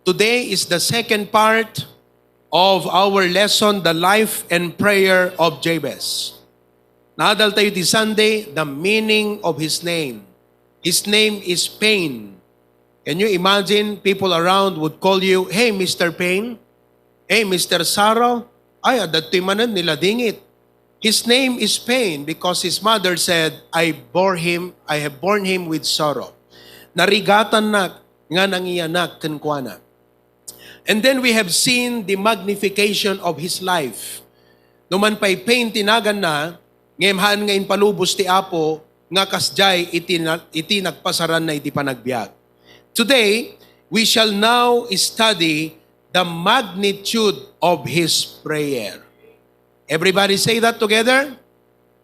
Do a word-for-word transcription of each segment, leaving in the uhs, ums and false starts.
Today is the second part of our lesson, The Life and Prayer of Jabez. Naadal tayo ti Sunday, the meaning of his name. His name is Pain. Can you imagine people around would call you, "Hey, Mister Pain? Hey, Mister Sorrow?" Ay, adda ti manen ni ladingit. His name is Pain because his mother said, "I bore him, I have borne him with sorrow." Narigatannak nga nangiyanak kenkuana. And then we have seen the magnification of his life. Numan pay Pain ti naganna, ngem haan nga impalubos ti Apo nga kasdiay iti na-, iti nagpasaranna iti panagbiag. Today, we shall now study the magnitude of his prayer. Everybody say that together.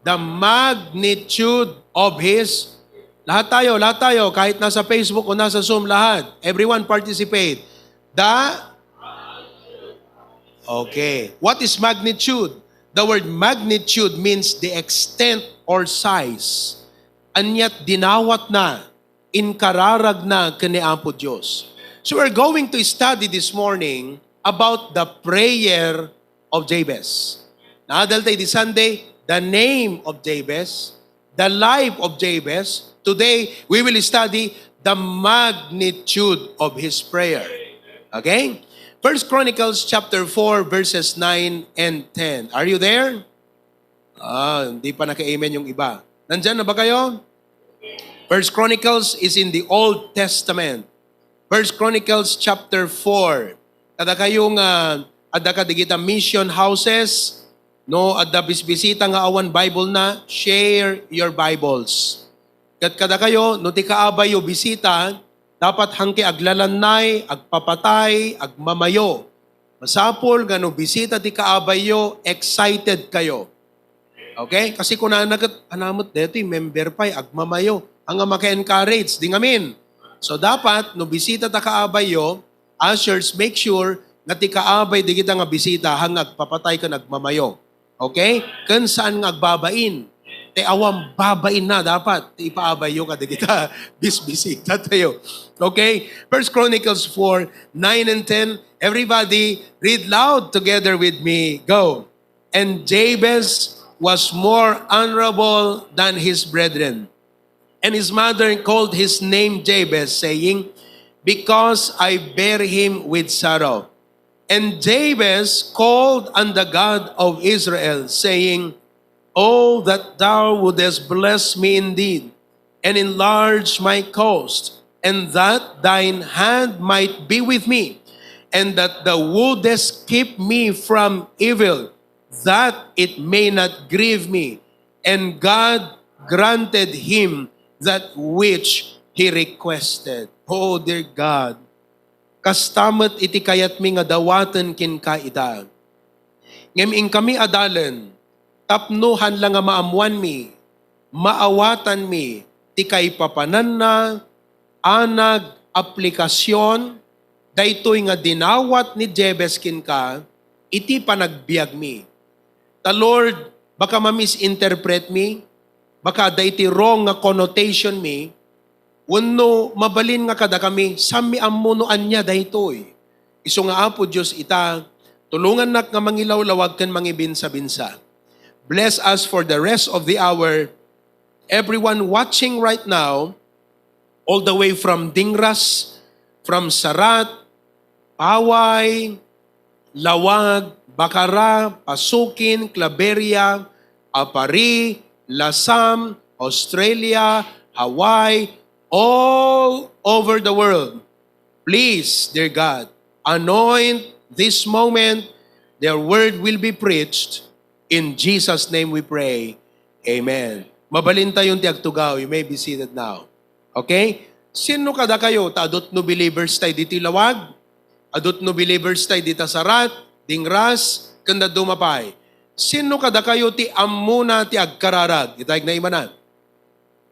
The magnitude of his, lahat tayo, lahat tayo, kahit nasa Facebook o nasa Zoom, lahat. Everyone participate. The, okay. What is magnitude? The word magnitude means the extent or size. Aniat dinawatna, inkararagna ken ni Apo Dios. So we're going to study this morning about the prayer of Jabez. Naadal tayo di Sunday, the name of Jabez, the life of Jabez. Today, we will study the magnitude of his prayer. Okay? First Chronicles chapter four, verses nine and ten. Are you there? Ah, hindi pa naka-amen yung iba. Nandyan na ba kayo? First Chronicles is in the Old Testament. First Chronicles chapter four. Kada kayo nga adda kadigita mission houses, no, adda bisbisita nga awan Bible na, share your Bibles. Ket kada kayo, no ti kaabayyo bisita, dapat hangki aglalannay, agpapatay, agmamayo. Masapul nga no bisita ti kaabayyo, excited kayo. Okay? Kasi kunana ket, "Ania met daytoy, member pay, agmamayo." Haan nga maka-encourage, di ngamin. So dapat, no bisita ta kaabayyo, ushers, make sure nga ti kaabay digita nga bisita, haan nga agpapatay ken agmamayo. Okay? Ken saan nga agbabain. Ti awan babainna dapat, ti ipaabayyo kadigita bisbisita tayo. Okay? First Chronicles four, nine and ten. Everybody, read loud together with me. Go. And Jabez was more honorable than his brethren. And his mother called his name Jabez, saying, "Because I bear him with sorrow." And Jabez called on the God of Israel, saying, "Oh, that thou wouldest bless me indeed, and enlarge my coast, and that thine hand might be with me, and that thou wouldest keep me from evil, that it may not grieve me." And God granted him that which he requested. Oh, dear God, kasta met iti kayatmi nga dawaten kenka ita. Ngem inkami adalen, tapno haan la nga maammoanmi, maawatanmi ti kaipapananna, anag, aplikasyon, daytoy nga dinawat ni Jabez kenka iti panagbiagmi. Ta Lord, baka ma-misinterpret mi, baka adda iti wrong nga connotation mi, wenno mabalin nga kadakami, saanmi ammo no ania daytoy. Isu nga Apo Dios ita, tulongannak nga mangilawlawag ken mangibinsabinsa. Bless us for the rest of the hour. Everyone watching right now, all the way from Dingras, from Sarat, Paway, Lawag, Bacara, Pasukin, Claveria, Aparri, Lasam, Australia, Hawaii, all over the world. Please, dear God, anoint this moment. Their word will be preached. In Jesus' name we pray. Amen. Mabalin tayon ti agtugaw. You may be seated now. Okay? Sino kadakayo? Ta adut no believers tayo ditoy Lawag, adut no believers tayo dita Sarat, Dingras, ken dadduma pay. Sino kadakayo ti ammona ti agkararag? Itay nga imanan.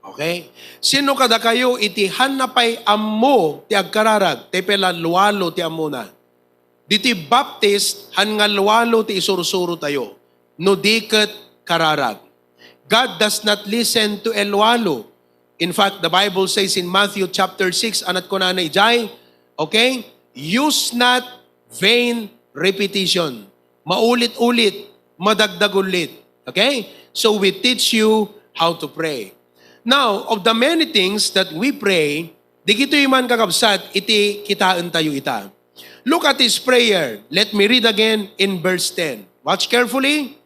Okay? Sino kadakayo iti hanna pay ammo ti agkararag? Ti pela lualo ti ammona. Diti Baptist, han nga lualo ti isursuro tayo, no di ket kararag. God does not listen to a lualo. In fact, the Bible says in Matthew chapter six, anat kunana ijay, okay? Use not vain repetition. Maulit-ulit, madagdagulit. Okay? So we teach you how to pray. Now, of the many things that we pray, digitoy man kakabsat iti kitaentayo ita. Look at his prayer. Let me read again in verse ten. Watch carefully.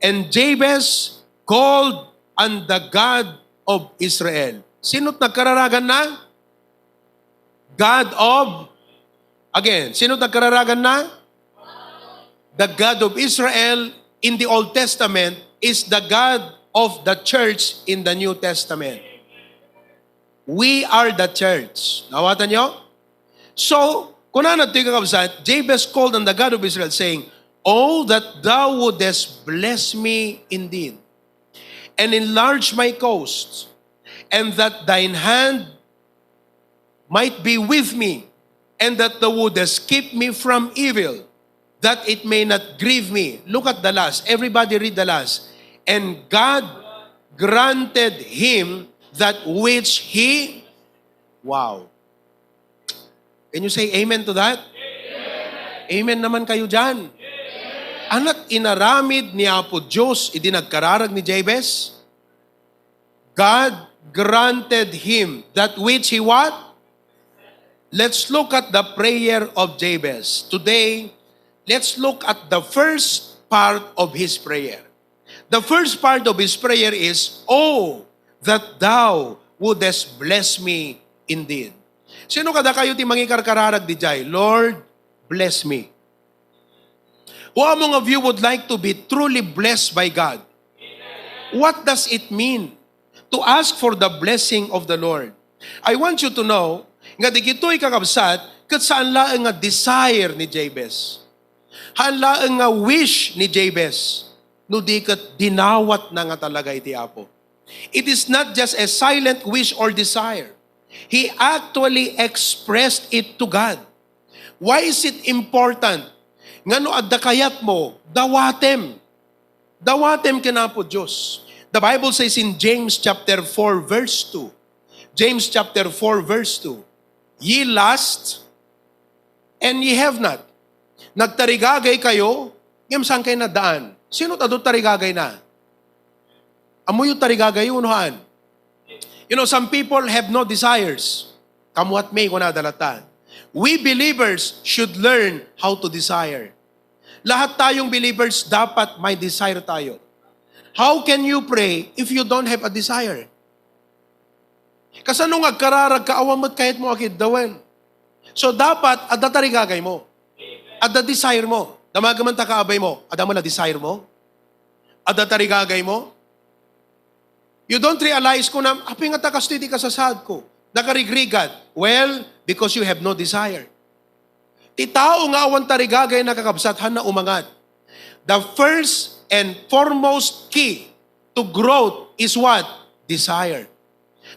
And Jabez called on the God of Israel. Sino't nagkararaganna? God of, again, sino't nagkararaganna? The God of Israel in the Old Testament is the God of the church in the New Testament. We are the church. Naawatan niyo? So, kunana ditoy kakabsat, Jabez called on the God of Israel, saying, "Oh, that thou wouldest bless me indeed, and enlarge my coasts, and that thine hand might be with me, and that thou wouldest keep me from evil, that it may not grieve me." Look at the last. Everybody read the last. "And God granted him that which he," wow. Can you say amen to that? Amen naman kayo dyan. Ani't inaramid ni Apo Diyos idi nagkararag ni Jabez? God granted him that which he what? Let's look at the prayer of Jabez. Today, let's look at the first part of his prayer. The first part of his prayer is, "Oh, that thou wouldest bless me indeed." Sino kadakayo ti mangikarkararag diay, "Lord, bless me"? Who among of you would like to be truly blessed by God? What does it mean to ask for the blessing of the Lord? I want you to know nga digitoy kakabsat, ket saan laeng nga desire ni Jabez. Saan laeng nga wish ni Jabez, no di ket dinawatna nga talaga iti Apo. It is not just a silent wish or desire. He actually expressed it to God. Why is it important nga no adda kayatmo, dawatem? Dawatem ken Apo Dios. The Bible says in James chapter four verse two, James chapter four verse two, "Ye lust and ye have not." Nagtarigagay kayo, ngem saan kayo naddaan? Sino ti adu tarigagayna? Ammoyo tarigagayyo, no haan? You know, some people have no desires. "Come what may," kunada latta. We believers should learn how to desire. Lahat tayong believers dapat may desire tayo. How can you pray if you don't have a desire? Kasano nga agkararag ka awan met kayatmo a kiddawen? So, dapat adda tarigagaymo. Adda desire mo. Damagen man ta kaabay mo. Adda man a desire mo? Adda tarigagaymo? You don't realize, kunam, "Apay ngata kastoy ti kasasaadko? Nakarigrigat." Well, because you have no desire. Ti tao nga awan tarigagayna, kakabsat, haanna umangat. The first and foremost key to growth is what? Desire.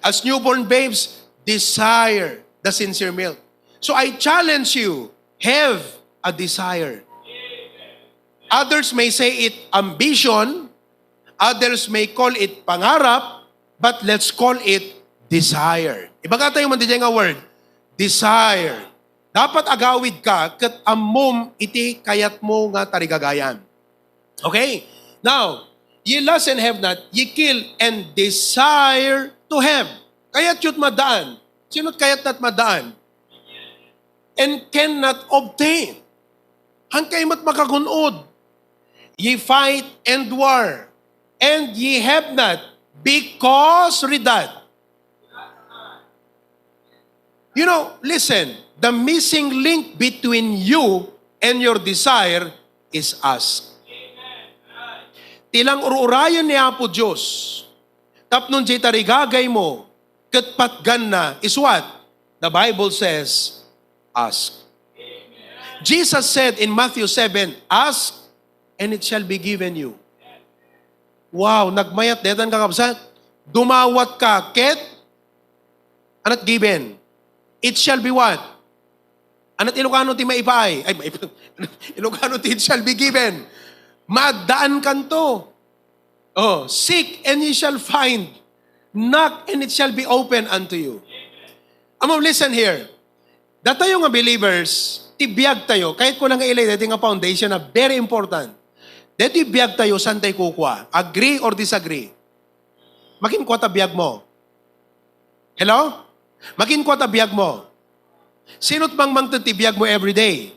As newborn babes, desire the sincere milk. So I challenge you, have a desire. Others may say it ambition, others may call it pangarap, but let's call it desire. Ibaga tayo man diay nga word, desire. Dapat agawid ka ket ammom iti kayatmo nga tarigagayan. Okay? Now, "Ye lust and have not, ye kill and desire to have." Kayatyo't maddaan. Sino't kayatna't maddaan? "And cannot obtain." Haan kayo met makagun-od. "Ye fight and war, and ye have not, because," read that. You know, listen, the missing link between you and your desire is ask. Ti lang ur-urayen ni Apo Dios tapno diay tarigagaymo ket patganna is what? The Bible says, "Ask." Jesus said in Matthew seven, "Ask, and it shall be given you." Wow, nagmayat daytan, kakabsat. Dumawat ka, ket, ani't given? It shall be what? Ani't Ilocano ti maipaay? Ay, maipa-, Ilocano ti it shall be given. Maddaan kanto. Oh, "Seek and ye shall find. Knock and it shall be open unto you." Amo, listen here. Datayo nga believers, ti biag tayo, kayatko nga ilay daytoy nga foundation na very important. Daytoy biag tayo, saan tayo kukua? Agree or disagree? Makinkua ta biag mo. Hello? Makinkua ta biag mo. Sino't mangmangted ti biag mo everyday?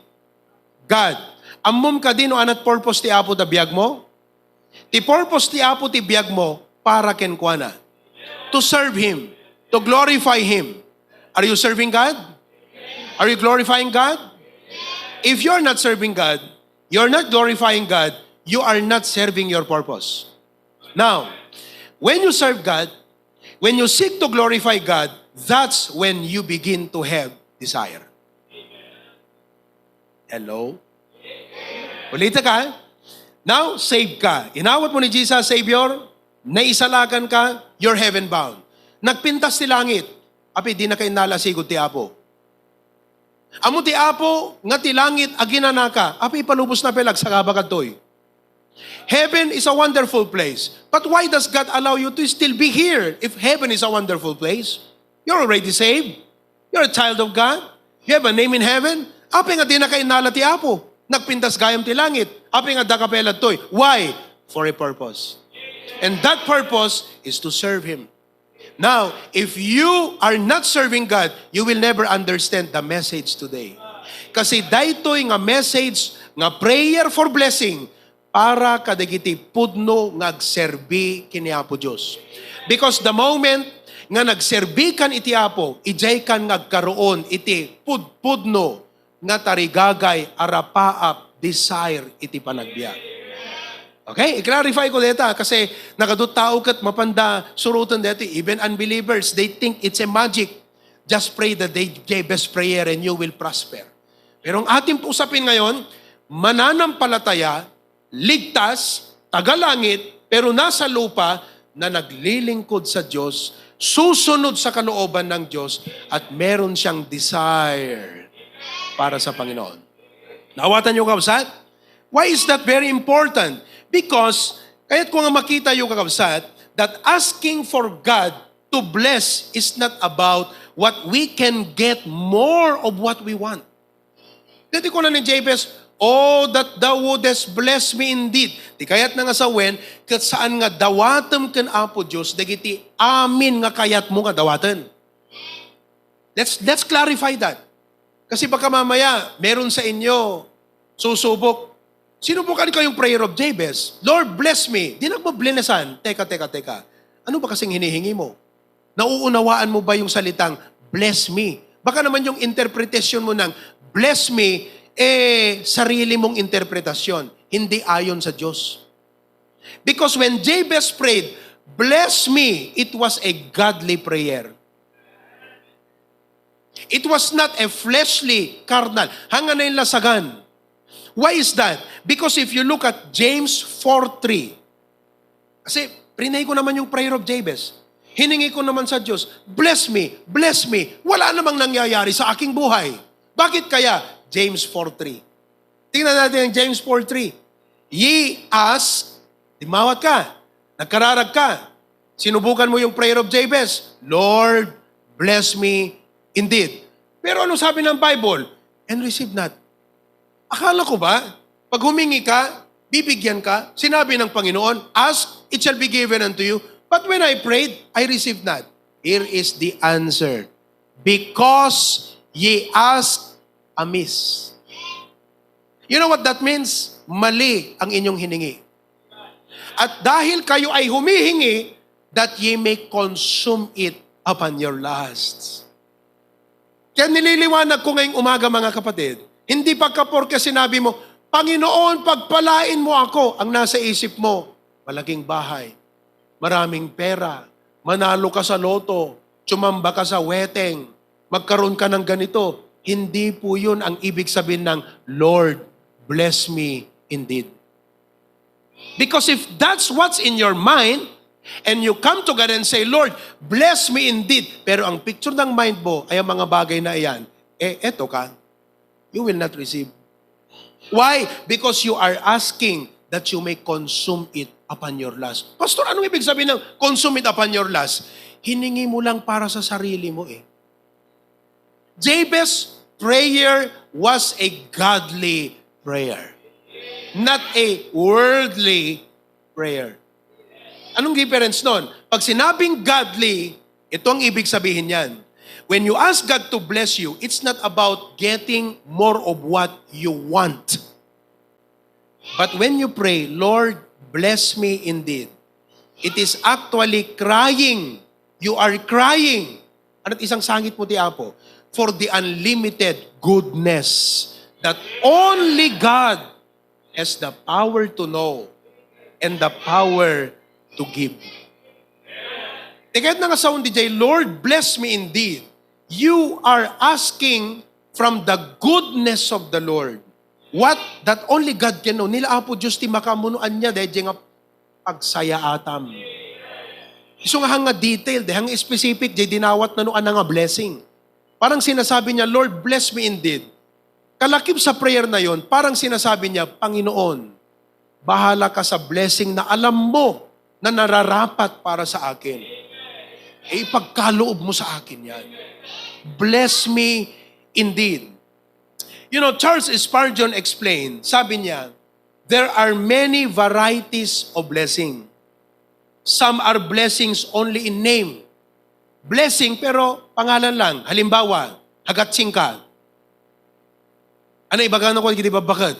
God. Ammom kadi no ania't purpose ti Apo ta biag mo? Ti purpose ti Apo ti biag mo para kenkuana. To serve Him. To glorify Him. Are you serving God? Are you glorifying God? If you're not serving God, you're not glorifying God, you are not serving your purpose. Now, when you serve God, when you seek to glorify God, that's when you begin to have desire. Hello? Ulitek ha. Now, save ka. Inawat mo ni Jesus, Savior, naisalakan ka, you're heaven bound. Nagpintas ti langit, apay dinaka innala sigud ti Apo. Ammo ti Apo nga ti langit aginanaka, apay ipalubosna pay la agsagaba kadtoy. Heaven is a wonderful place. But why does God allow you to still be here if heaven is a wonderful place? You're already saved. You're a child of God. You have a name in heaven. Apay nga dinaka innala ti Apo? Nagpintas gayam ti langit. Apay nga addaka pay la ditoy? Why? For a purpose. And that purpose is to serve Him. Now, if you are not serving God, you will never understand the message today. Kasi daytoy nga message nga prayer for blessing para kadagiti pudno nga agserbi ken ni Apo Dios. Because the moment nga nagserbikan iti Apo, idiaykan nga agkaroon iti pudpudno nga tarigagay a rapaap, desire iti panagbiag. Okay? I-clarify ko deta kasi nagadu tao ket mapanda suroten deti. Even unbelievers, they think it's a magic. Just pray the day, Jabez prayer and you will prosper. Pero ang ating usapin ngayon, mananampalataya, ligtas, tagalangit, pero nasa lupa na naglilingkod sa Diyos, susunod sa kalooban ng Diyos, at meron siyang desire para sa Panginoon. Naawatan niyo, kabsat? Why is that very important? Because, kaya't ko nga makita yung kakabsat, that asking for God to bless is not about what we can get more of what we want. Deti kuna ni Jabez, "Oh, that thou wouldest bless me indeed." Ti kayat na nga sawen, ket saan nga dawatem ken Apo Dios dagiti amin nga kayatmo nga dawaten. Let's, let's clarify that. Kasi baka mamaya, meron sa inyo, susubok. Sinubukan ko yung prayer of Jabez. "Lord, bless me." Di nagmablenesan. Teka, teka, teka. Ano ba kasing hinihingi mo? Nauunawaan mo ba yung salitang, "Bless me"? Baka naman yung interpretation mo ng, "Bless me," eh, sarili mong interpretasyon. Hindi ayon sa Diyos. Because when Jabez prayed, "Bless me," it was a godly prayer. It was not a fleshly, carnal. Hanga na yung lasagan. Why is that? Because if you look at James four three, kasi prinay ko naman yung prayer of Jabez. Hiningi ko naman sa Diyos, "Bless me, bless me." Wala namang nangyayari sa aking buhay. Bakit kaya? James four three. Tingnan natin ang James four three. "Ye ask," dimawat ka, nagkararag ka, sinubukan mo yung prayer of Jabez, "Lord, bless me indeed." Pero ano sabi ng Bible? "And receive not." Akala ko ba, pag humingi ka, bibigyan ka? Sinabi ng Panginoon, "Ask, it shall be given unto you." But when I prayed, I received not. Here is the answer. Because ye ask amiss. You know what that means? Mali ang inyong hiningi. At dahil kayo ay humihingi, that ye may consume it upon your lusts. Kaya nililiwanag ko ngayong umaga, mga kapatid, hindi pagkaporke sinabi mo, "Panginoon, pagpalain mo ako," ang nasa isip mo, malaking bahay, maraming pera, manalo ka sa loto, tsumamba ka sa weteng, magkaroon ka ng ganito. Hindi po yun ang ibig sabihin ng, "Lord, bless me indeed." Because if that's what's in your mind, and you come to God and say, "Lord, bless me indeed," pero ang picture ng mind mo ay ang mga bagay na iyan, eh, eto ka, you will not receive. Why? Because you are asking that you may consume it upon your lust. "Pastor, anong ibig sabihin ng consume it upon your lust?" Hiningi mo lang para sa sarili mo eh. Jabez prayer was a godly prayer, not a worldly prayer. Anong difference nun? Pag sinabing godly, ito ang ibig sabihin niyan. When you ask God to bless you, it's not about getting more of what you want. But when you pray, "Lord, bless me indeed," it is actually crying. You are crying. Ano't isang sangit mo ti Apo? For the unlimited goodness that only God has the power to know and the power to give. Ti kayat nga sawen diay, "Lord, bless me indeed." You are asking from the goodness of the Lord. What that only God can know. Ni la Apo Dios ti makaammo no ania daydiay nga pagsayaatam. Isu nga hanga detail, daydiay hanga specific, diay dinawatna no ania nga blessing. Parang sinasabi niya, "Lord, bless me indeed." Kalakip sa prayer na yon, parang sinasabi niya, "Panginoon, bahala ka sa blessing na alam mo na nararapat para sa akin. E, ipagkaloob mo sa akin yan. Bless me indeed." You know, Charles Spurgeon explained, sabi niya, "There are many varieties of blessing. Some are blessings only in name." Blessing, pero pangalan lang. Halimbawa, hagatsing ka. Ano ibaga na ko, di ba, bakit?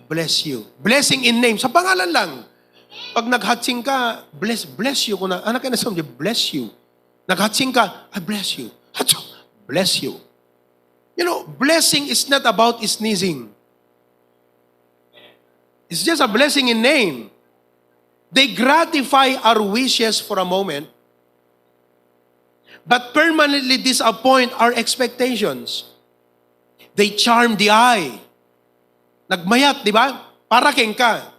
"Bless you." Blessing in name. Sa pangalan lang. Pag naghatsing ka, "Bless, bless you." Kuna, anak ka na sa "Bless you." Naghatsing ka, "I bless you." Hatso, "Bless you." You know, blessing is not about sneezing. It's just a blessing in name. They gratify our wishes for a moment, but permanently disappoint our expectations. They charm the eye. Nagmayat, di ba? Para kenka.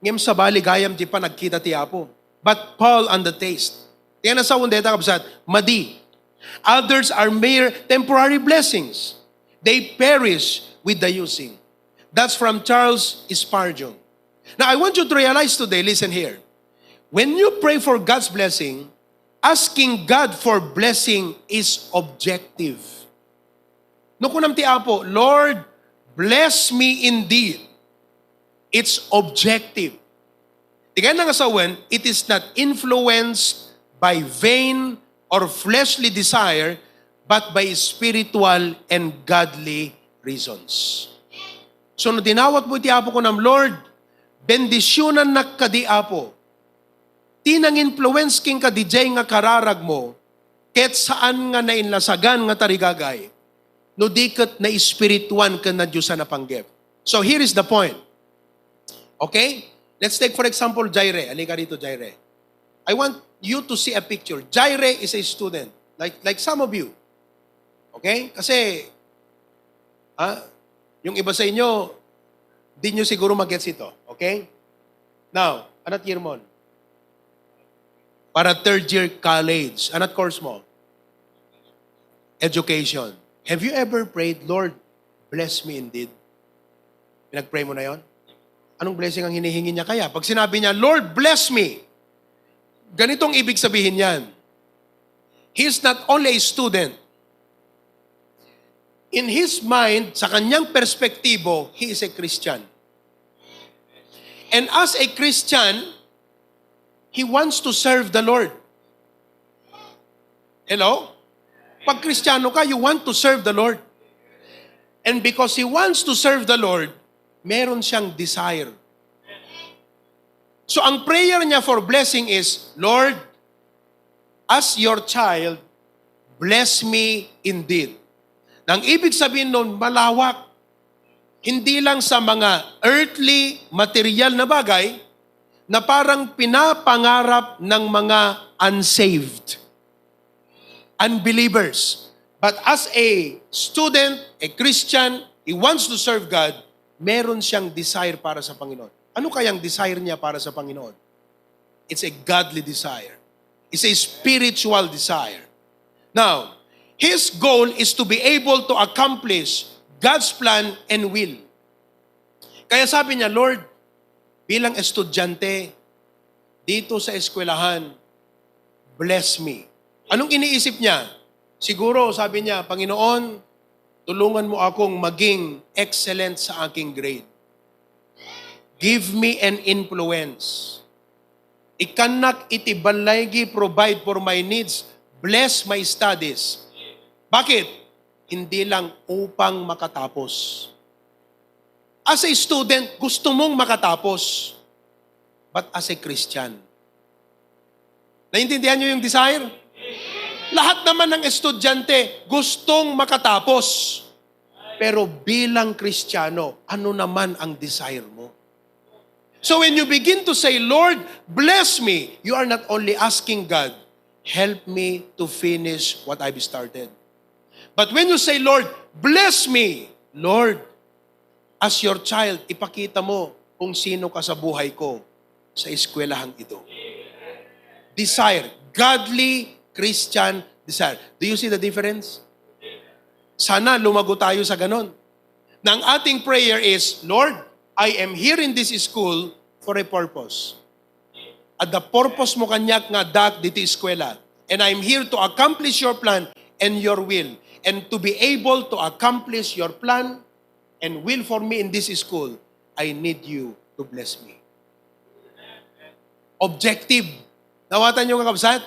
Ngem sabali gayam ti panagkita ti Apo. But pall on the taste. Ti nasawen dayta, kabsat, madi. Others are mere temporary blessings. They perish with the using. That's from Charles Spurgeon. Now, I want you to realize today, listen here. When you pray for God's blessing, asking God for blessing is objective. No kunam ti Apo, "Lord, bless me indeed." It's objective. Ti kayatna nga sawen, it is not influenced by vain or fleshly desire, but by spiritual and godly reasons. So, no dinawat mo iti Apo, kunam, "Lord, bendisionannak kadi, Apo." Ti nanginfluence kenka didiay nga kararag mo, ket saan nga nainlasagan nga tarigagay, no di ket naespirituan ken nadiosan a panggep. So here is the point. Okay? Let's take, for example, Jaire. Halika rito, Jaire. I want you to see a picture. Jaire is a student, like, like some of you. Okay? Kasi, ha, yung iba sa inyo, di nyo siguro magets ito. Okay? Now, anat year mo? Para third year college. Anat course mo? Education. Have you ever prayed, "Lord, bless me indeed"? Pinag-pray mo na yon? Anong blessing ang hinihingi niya kaya? Pag sinabi niya, "Lord, bless me," ganito ang ibig sabihin niyan. He is not only a student. In his mind, sa kanyang perspektibo, he is a Christian. And as a Christian, he wants to serve the Lord. Hello? Pag Kristiyano ka, you want to serve the Lord. And because he wants to serve the Lord, meron siyang desire. So, ang prayer niya for blessing is, "Lord, as your child, bless me indeed." Nang ibig sabihin nun, malawak. Hindi lang sa mga earthly, material na bagay na parang pinapangarap ng mga unsaved, unbelievers. But as a student, a Christian, he wants to serve God, meron siyang desire para sa Panginoon. Ano kayang desire niya para sa Panginoon? It's a godly desire. It's a spiritual desire. Now, his goal is to be able to accomplish God's plan and will. Kaya sabi niya, "Lord, bilang estudyante dito sa eskwelahan, bless me." Anong iniisip niya? Siguro, sabi niya, "Panginoon, Tulungan mo akong maging excellent sa aking grade. Give me an influence. Ikkannak iti ballaygi, provide for my needs, bless my studies. Bakit? Hindi lang upang makatapos. As a student, gusto mong makatapos. But as a Christian, naintindihan niyo yung desire? Lahat naman ng estudyante gustong makatapos. Pero bilang Kristiyano, ano naman ang desire mo? So when you begin to say, "Lord, bless me," you are not only asking God, "Help me to finish what I've started." But when you say, "Lord, bless me," Lord, as your child, ipakita mo kung sino ka sa buhay ko sa eskwelahang ito. Desire, godly Christian desire. Do you see the difference? Sana lumago tayo sa ganon. Na ang ating prayer is, "Lord, I am here in this school for a purpose." At the purpose mo kaniak nga addaak ditoy eskwela. And I'm here to accomplish your plan and your will. And to be able to accomplish your plan and will for me in this school, I need you to bless me. Objective. Naawatan niyo, kakabsat?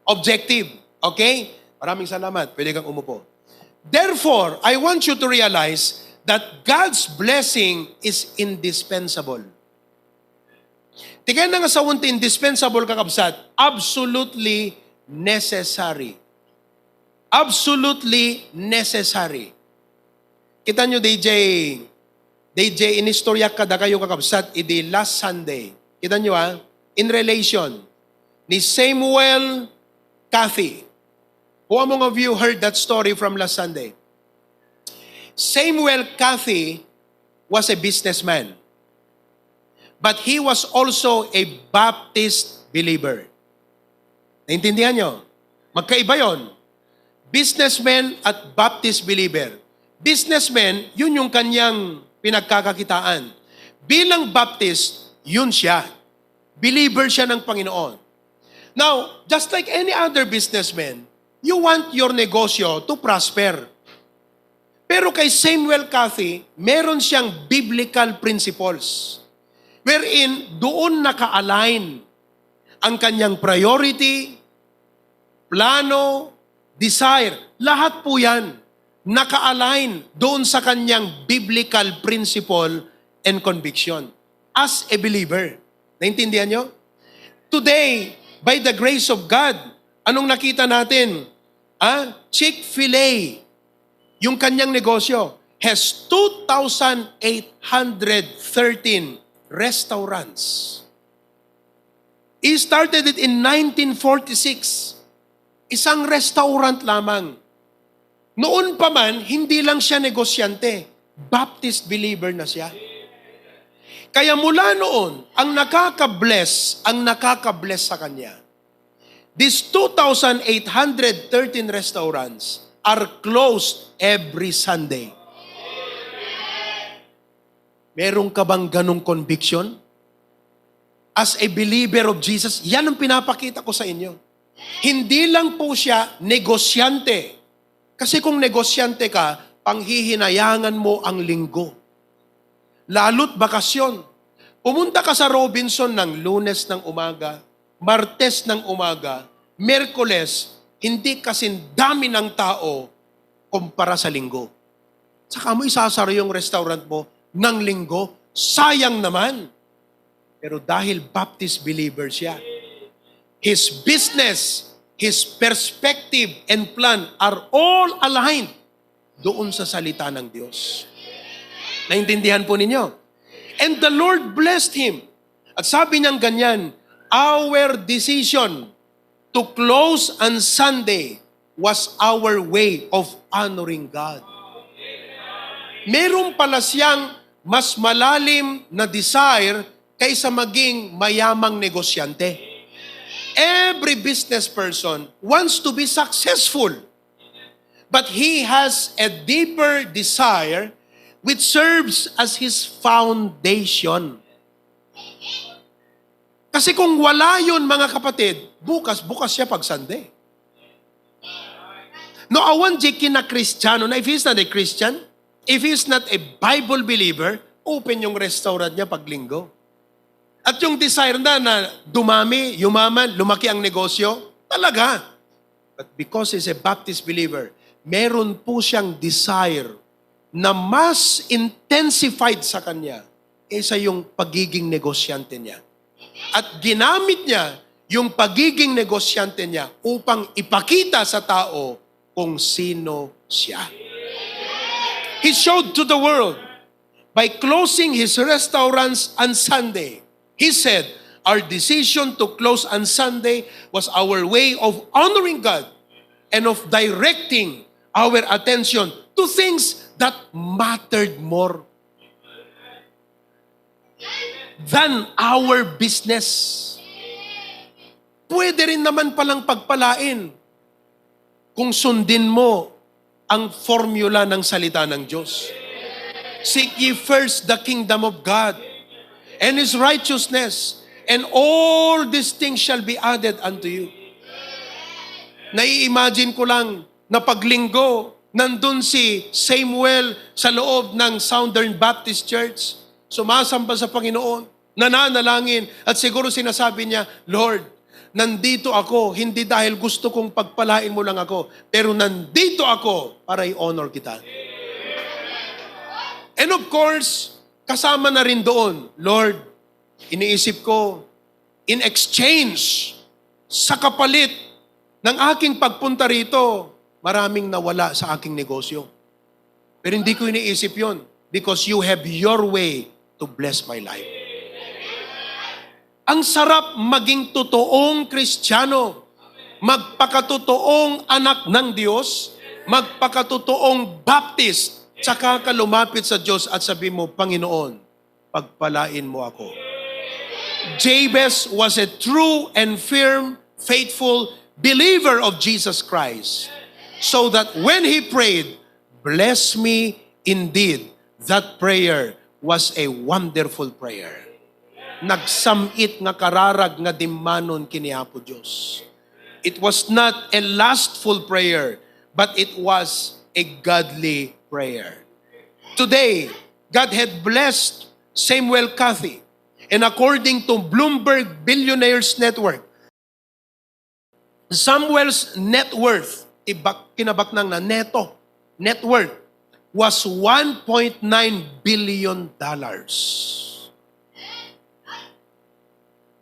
Objective. Okay? Maraming salamat. Pwede kang umupo. Therefore, I want you to realize that God's blessing is indispensable. Ti kayatna nga sawen ti indispensable, kakabsat, absolutely necessary. Absolutely necessary. Kita niyo, D J, D J, inistoryak kadakayo, kakabsat, idi last Sunday. Kita niyo, ha? In relation ni Samuel Cathy. Who among of you heard that story from last Sunday? Samuel Cathy was a businessman. But he was also a Baptist believer. Naintindihan niyo? Magkaiba yon. Businessman at Baptist believer. Businessman, yun yung kanyang pinagkakakitaan. Bilang Baptist, yun siya. Believer siya ng Panginoon. Now, just like any other businessman, you want your negosyo to prosper. Pero kay Samuel Cathy, meron siyang biblical principles wherein doon naka-align ang kanyang priority, plano, desire. Lahat po yan naka-align doon sa kanyang biblical principle and conviction as a believer. Naintindihan nyo? Today, by the grace of God, anong nakita natin? Ah, Chick-fil-A, yung kanyang negosyo, has two thousand eight hundred thirteen restaurants. He started it in nineteen forty-six. Isang restaurant lamang. Noon pa man, hindi lang siya negosyante. Baptist believer na siya. Kaya mula noon, ang nakaka-bless, ang nakaka-bless sa kanya. These two thousand eight hundred thirteen restaurants are closed every Sunday. Meron ka bang ganong conviction? As a believer of Jesus, yan ang pinapakita ko sa inyo. Hindi lang po siya negosyante. Kasi kung negosyante ka, panghihinayangan mo ang linggo. Lalo't bakasyon. Pumunta ka sa Robinson ng Lunes ng umaga, Martes ng umaga, Miyerkules, hindi kasing dami ng tao kumpara sa Linggo. Saka mo isasara yung restaurant mo ng Linggo, sayang naman. Pero dahil Baptist believer siya, his business, his perspective and plan are all aligned doon sa salita ng Diyos. Naintindihan po ninyo? And the Lord blessed him. At sabi niyang ganyan, "Our decision to close on Sunday was our way of honoring God." Meron pala siyang mas malalim na desire kaysa maging mayamang negosyante. Every business person wants to be successful, but he has a deeper desire which serves as his foundation. Kasi kung wala yun, mga kapatid, bukas, bukas siya pag Sunday. No awan di kinakristiano na, if he's not a Christian, if he's not a Bible believer, open yung restaurant niya pag linggo. At yung desire na, na dumami, yumaman, lumaki ang negosyo, talaga. But because he's a Baptist believer, meron po siyang desire na mas intensified sa kanya kaysa yung pagiging negosyante niya. At ginamit niya yung pagiging negosyante niya upang ipakita sa tao kung sino siya. He showed to the world by closing his restaurants on Sunday. He said, "Our decision to close on Sunday was our way of honoring God and of directing our attention to things that mattered more than our business." Pwede rin naman palang pagpalain kung sundin mo ang formula ng salita ng Diyos. "Seek ye first the kingdom of God and His righteousness, and all these things shall be added unto you." Nai-imagine ko lang na paglinggo, nandun si Samuel sa loob ng Southern Baptist Church, sumasamba sa Panginoon, nananalangin, at siguro sinasabi niya, "Lord, nandito ako, hindi dahil gusto kong pagpalain mo lang ako, pero nandito ako para i-honor kita." And of course, kasama na rin doon, "Lord, iniisip ko, in exchange, sa kapalit ng aking pagpunta rito, maraming nawala sa aking negosyo. Pero hindi ko iniisip yon, because you have your way to bless my life." Ang sarap maging totoong Kristiyano, magpakatotoong anak ng Diyos, magpakatotoong Baptist, tsaka ka lumapit sa Diyos at sabi mo, "Panginoon, pagpalain mo ako." Jabez was a true and firm, faithful believer of Jesus Christ, so that when he prayed, "Bless me indeed," that prayer was a wonderful prayer. Nagsam-it nga kararag nga dimmanon ken ni Apo Dios. It was not a lustful prayer, but it was a godly prayer. Today, God had blessed Samuel Cathy, and according to Bloomberg Billionaires Network, Samuel's net worth, ibak-, kinabaknang na neto, net worth was one point nine billion dollars.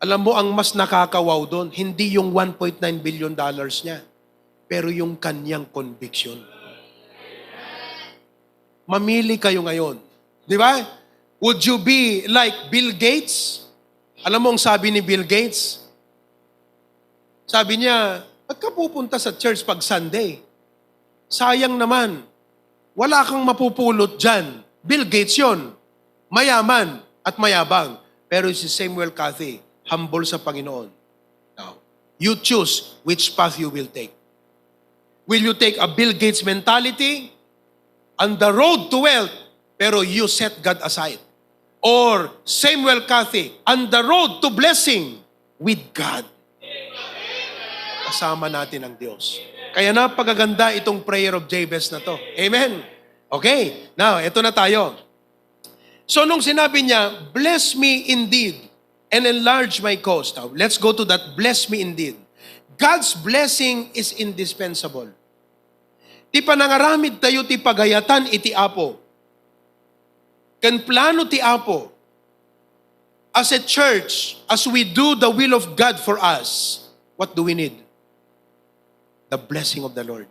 Alam mo, ang mas nakakawaw doon, hindi yung one point nine billion dollars niya, pero yung kanyang conviction. Mamili kayo ngayon. Di ba? Would you be like Bill Gates? Alam mo ang sabi ni Bill Gates? Sabi niya, "Ba't ka pupunta sa church pag Sunday? Sayang naman. Wala kang mapupulot dyan." Bill Gates yon. Mayaman at mayabang. Pero si Samuel Cathy, humble sa Panginoon. Now, you choose which path you will take. Will you take a Bill Gates mentality on the road to wealth, pero you set God aside? Or Samuel Cathy, on the road to blessing with God? Kasama natin ang Diyos. Kaya napagaganda itong prayer of Jabez na to. Amen? Okay, now, eto na tayo. So, nung sinabi niya, "Bless me indeed and enlarge my cause." Now, let's go to that, "Bless me indeed." God's blessing is indispensable. Ti panangaramid tayo ti pagayatan iti Apo. Ken plano ti Apo. As a church, as we do the will of God for us, what do we need? The blessing of the Lord.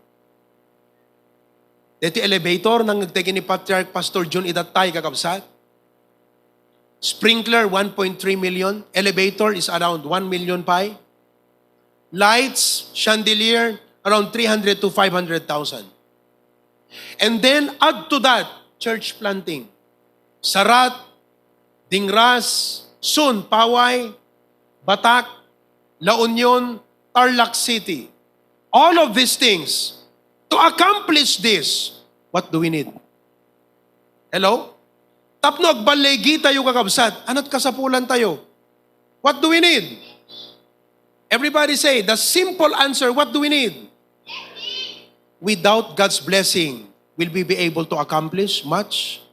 Deti elevator, nangngegta ken ni Patriarch Pastor Jun idatay, kakabsat. Sprinkler, one point three million. Elevator is around one million pay. Lights, chandelier, around three hundred to five hundred thousand. And then, add to that, church planting. Sarat, Dingras, soon, Paway, Batac, La Union, Tarlac City. All of these things, to accomplish this, what do we need? Hello? Tapno agballigi tayo, kakabsat, anat kasapulan tayo? What do we need? Everybody say, the simple answer, what do we need? Without God's blessing, will we be able to accomplish much?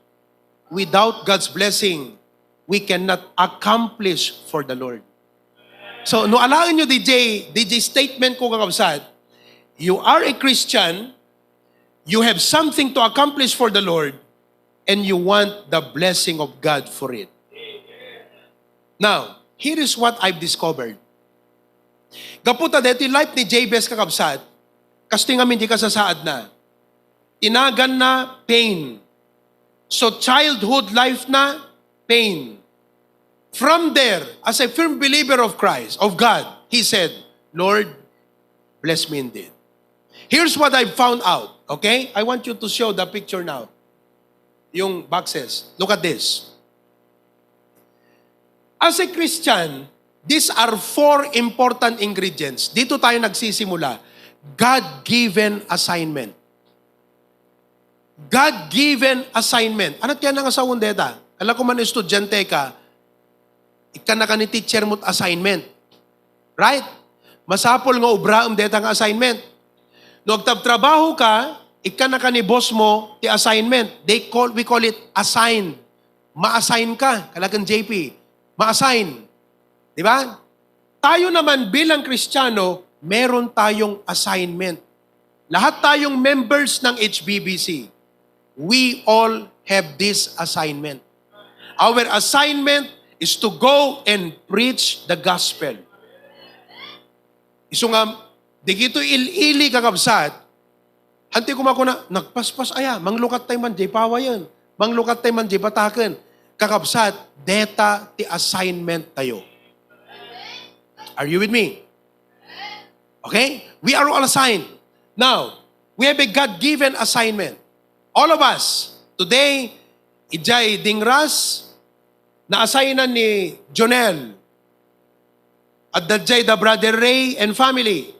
Without God's blessing, we cannot accomplish for the Lord. So, no alaen nyo, D J, D J statement ko, kakabsat, you are a Christian, you have something to accomplish for the Lord, and you want the blessing of God for it. Now, here is what I've discovered. Gapu ta daytoy life ni Jabez, kakabsat, kastoy ngamin ti kasasaadna. Ti naganna, pain. So, childhood life na, pain. From there, as a firm believer of Christ, of God, he said, "Lord, bless me indeed." Here's what I found out, okay? I want you to show the picture now. Yung boxes. Look at this. As a Christian, these are four important ingredients. Dito tayo nagsisimula. God-given assignment. God-given assignment. Ano ti nangasawen deta? Ala ko man estudyante ka, ikana ka ni teacher mo't assignment. Right? Masapul nga obraem deta nga assignment. No agtabtrabaho ka, ikana ka ni boss mo ti assignment. They call, we call it assign. Ma-assign ka. Kalaken J P. Ma-assign. Di ba? Tayo naman bilang Kristiyano, meron tayong assignment. Lahat tayong members ng H B B C, we all have this assignment. Our assignment is to go and preach the gospel. Isu nga, di kito il-ili, kakabsat, anti kumakuna, nagpaspas aya, manglukat tayo man, jay pawayen, manglukat tayo man, jay bataken. Kakabsat, deta ti assignment tayo. Are you with me? Okay? We are all assigned. Now, we have a God-given assignment. All of us, today, ijay dingras, na-assignan ni Jonel. At dadjay da Brother Ray and family.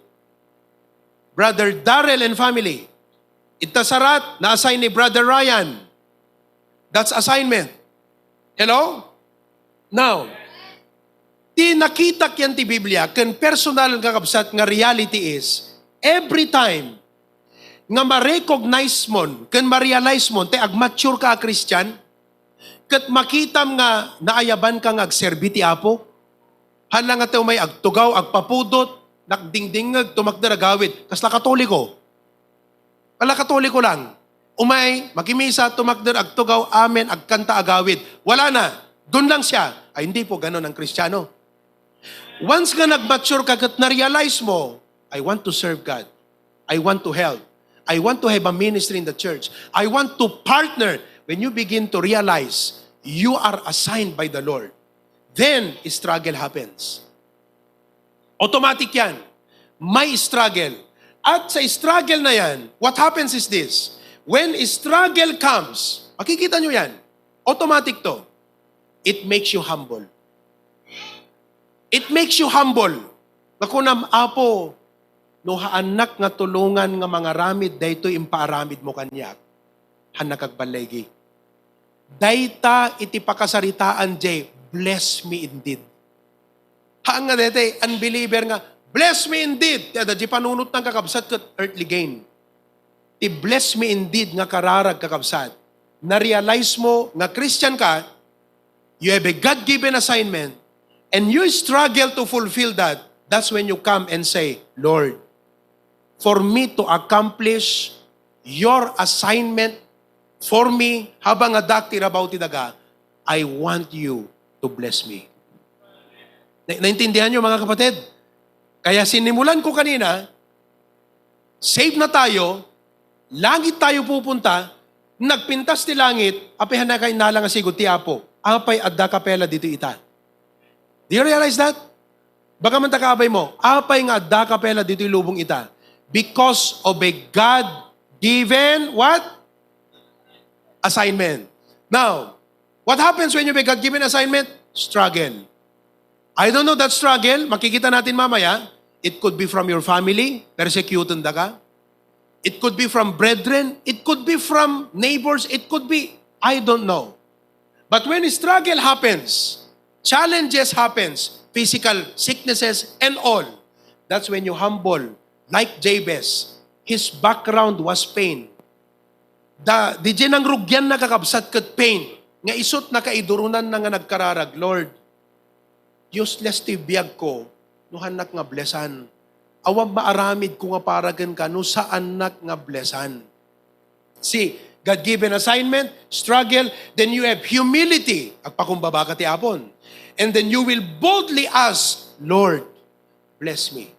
Brother Darrell and family. Ita sarat, na-assign ni Brother Ryan. That's assignment. Hello? Now, ti nakitak yan ti Biblia, ken personal nga kabsat nga reality is, every time nga ma-recognize mon, ken ma-realize mon, ti agmature ka a Christian, ket makitam nga naayaban ka nga agserbi ti Apo, haan la nga ti umay agtugaw, agpapudot, nagdingdingngeg, tumakder agawid, kasla Katoliko. Ala, Katoliko lang. Umay, makimisa, tumakder, agtugaw, amen, agkanta, agawid. Wala na. Doon lang siya. Ay, hindi po ganun ang Kristiyano. Once nga nag-mature ka ket na-realize mo, "I want to serve God. I want to help. I want to have a ministry in the church. I want to partner." When you begin to realize you are assigned by the Lord, then struggle happens. Automatic yan. May struggle. At sa struggle na yan, what happens is this. When struggle comes, makikita nyo yan, automatic to. It makes you humble. It makes you humble. Nga kunam, "Apo, no haannak nga tulongan nga mangaramid daytoy impaaramid mo kaniak, haannak agballigi." Dayta iti pakasaritaan jay, "Bless me indeed." Haan nga dayta, unbeliever nga, "Bless me indeed." Ti adda jay panunot ng kakabsat ket earthly gain. Ti "Bless me indeed" nga kararag, kakabsat, na-realize mo nga Christian ka, you have a God-given assignment, and you struggle to fulfill that, that's when you come and say, "Lord, for me to accomplish your assignment for me, habang adda ti rabaw ti daga, I want you to bless me." Na-, naintindihan nyo, mga kapatid? Kaya sinimulan ko kanina, save na tayo, langit tayo pupunta, nagpintas ti langit, apay haanna kainnalang nga sigud ti Apo, apay adda kapela ditoy ita. Do you realize that? Baka man ta kaabay mo, apay nga adda kapela ditoy lubong ita? Because of a God-given what? Assignment. Now, what happens when you have a God-given assignment? Struggle. I don't know that struggle. Makikita natin mamaya. It could be from your family, persecuted da ka. It could be from brethren. It could be from neighbors. It could be, I don't know. But when struggle happens, challenges happens, physical sicknesses and all, that's when you humble, like Jabez. His background was pain. Da, di jay nangrugian na kakabsat ket pain. Nga isut nakaidurunanna nga nagkararag, Lord, useless ti biag ko no hannak nga blesan. Awan maaramid ko nga para kenka no saannak nga blesan. See, God-given assignment, struggle, then you have humility. Agpakumbaba ka ti Apon. And then you will boldly ask, "Lord, bless me."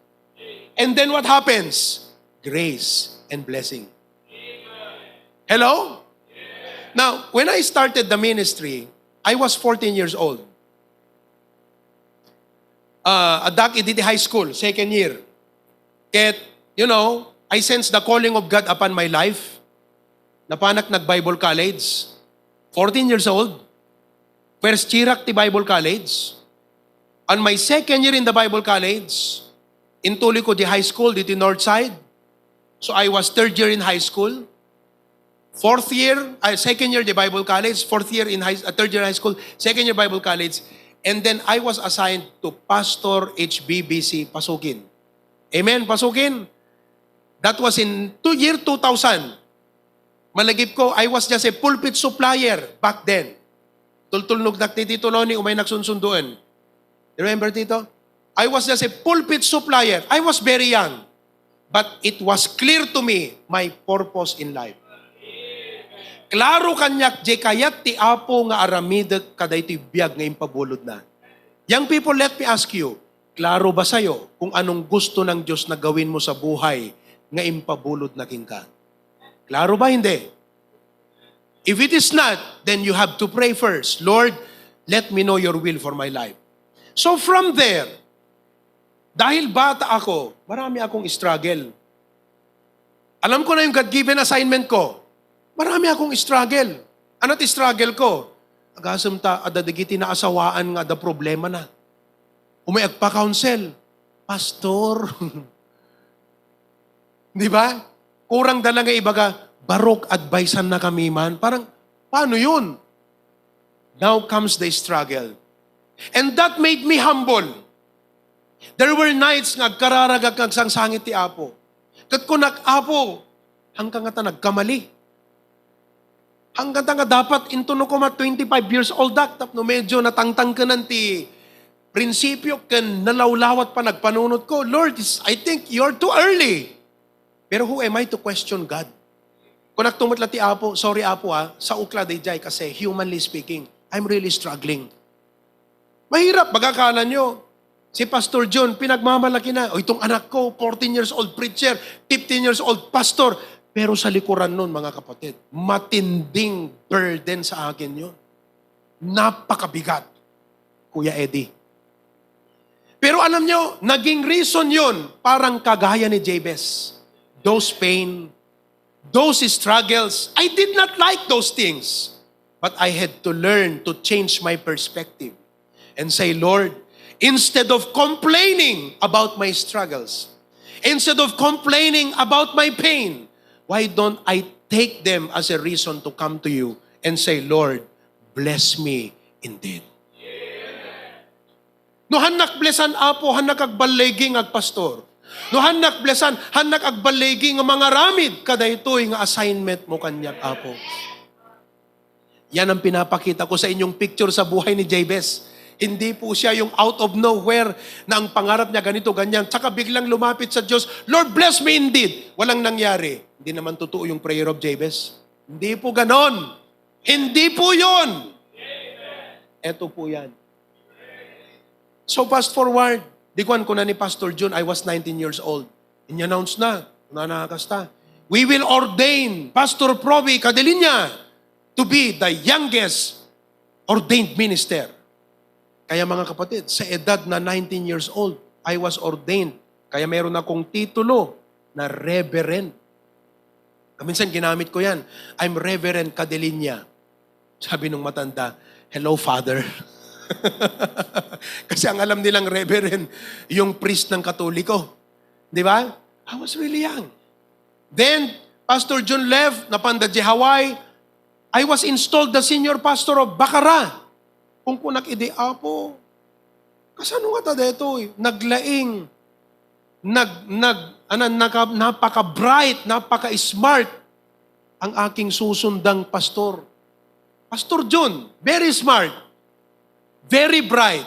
And then what happens? Grace and blessing. Hello? Now, when I started the ministry, I was fourteen years old. Uh, addak idi high school, second year. Ket, you know, I sense the calling of God upon my life. Napanak nag-Bible college. Fourteen years old. First year ak ti Bible college. On my second year in the Bible college, intuloy ko di high school dito Northside. So I was third year in high school. Fourth year, ay, second year di Bible college, fourth year in high, uh, third year high school, second year Bible college, and then I was assigned to Pastor H B B C Pasukin. Amen, Pasukin? That was in two, year two thousand. Malagip ko, I was just a pulpit supplier back then. Tultulnog dak ti Tito Noni, umay nagsunsunduen. Remember, Tito? I was just a pulpit supplier. I was very young. But it was clear to me my purpose in life. Klaro kaniak, di kayat ti Apo nga aramidek kadaytoy biag nga impabulodna. Young people, let me ask you, klaro ba sayo kung anong gusto ng Diyos na gawin mo sa buhay nga impabulod na kenka? Klaro ba? Hindi. If it is not, then you have to pray first. "Lord, let me know your will for my life." So from there, dahil bata ako, marami akong struggle. Alam ko na yung God-given assignment ko. Marami akong struggle. Ano ti struggle ko? Agasem ta, adda dagiti naasawaan nga adda problema na. Umay agpa-counsel. "Pastor." Di ba? Kurang da lang nga ibaga, "Barok, advisean na kami man." Parang, paano yun? Now comes the struggle. And that made me humble. There were nights nga agkararagak nga agsangsangit ti Apo. Ket kunak, "Apo, hangka nga ta nagkamali. Hangka ta nga dapat intuno ko mat twenty-five years old ak tapno medyo natangtangkenan ti prinsipio ken nalawlawat pa nagpanunot ko. Lord, is- I think you're too early." Pero who am I to question God? Kunak tumutla ti Apo, "Sorry, Apo, ah, saok la daydiay kasi humanly speaking, I'm really struggling." Mahirap, baga akala nyo, si Pastor John, pinagmamalaki na. "O, itong anak ko, fourteen years old preacher, fifteen years old pastor." Pero sa likuran nun, mga kapatid, matinding burden sa akin yun. Napakabigat, Kuya Eddie. Pero alam nyo, naging reason yun, parang kagaya ni Jabez. Those pain, those struggles, I did not like those things. But I had to learn to change my perspective and say, "Lord, instead of complaining about my struggles, instead of complaining about my pain, why don't I take them as a reason to come to you and say, 'Lord, bless me indeed'?" No hannak blesan, Apo, hannak agballigi nga agpastor. No hannak blesan, hannak agballigi nga mangaramid kadaytoy nga assignment mo kaniak, Apo. Yan ang pinapakita ko sa inyong picture sa buhay ni Jabez. Hindi po siya yung out of nowhere na ang pangarap niya ganito, ganyan. Tsaka biglang lumapit sa Diyos, "Lord, bless me indeed." Walang nangyari. Hindi naman totoo yung prayer of Jabez. Hindi po ganon. Hindi po yun. Eto po yan. So fast forward, di kuan kuna ni Pastor Jun, I was nineteen years old. In-announce na, kuna na kasta, "We will ordain Pastor Proby Cadeliña to be the youngest ordained minister." Kaya mga kapatid, sa edad na nineteen years old, I was ordained. Kaya meron akong titulo na Reverend. Minsan ginamit ko yan, "I'm Reverend Cadeliña." Sabi nung matanda, "Hello, Father." Kasi ang alam nilang Reverend, yung priest ng Katoliko. Di ba? I was really young. Then, Pastor Jun left, napanda di Hawaii. I was installed the senior pastor of Bacara. Kung kunak idi, "Apo, kasano nga ta detoy? Naglaing." nag, nag, ano, naka-, napaka-bright, napaka-smart ang aking susundang pastor. Pastor John, very smart, very bright.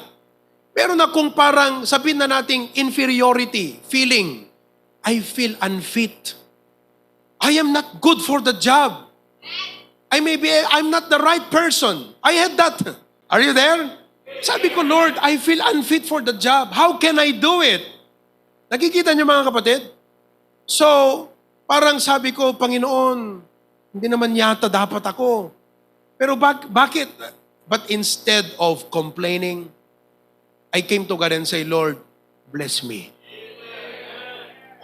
Pero na kung parang sabihin na nating inferiority feeling, I feel unfit. I am not good for the job. I may be, I'm not the right person. I had that. Are you there? Sabi ko, "Lord, I feel unfit for the job. How can I do it?" Nakikita niyo, mga kapatid? So, parang sabi ko, "Panginoon, hindi naman yata dapat ako." Pero bak-, bakit? But instead of complaining, I came to God and say, "Lord, bless me.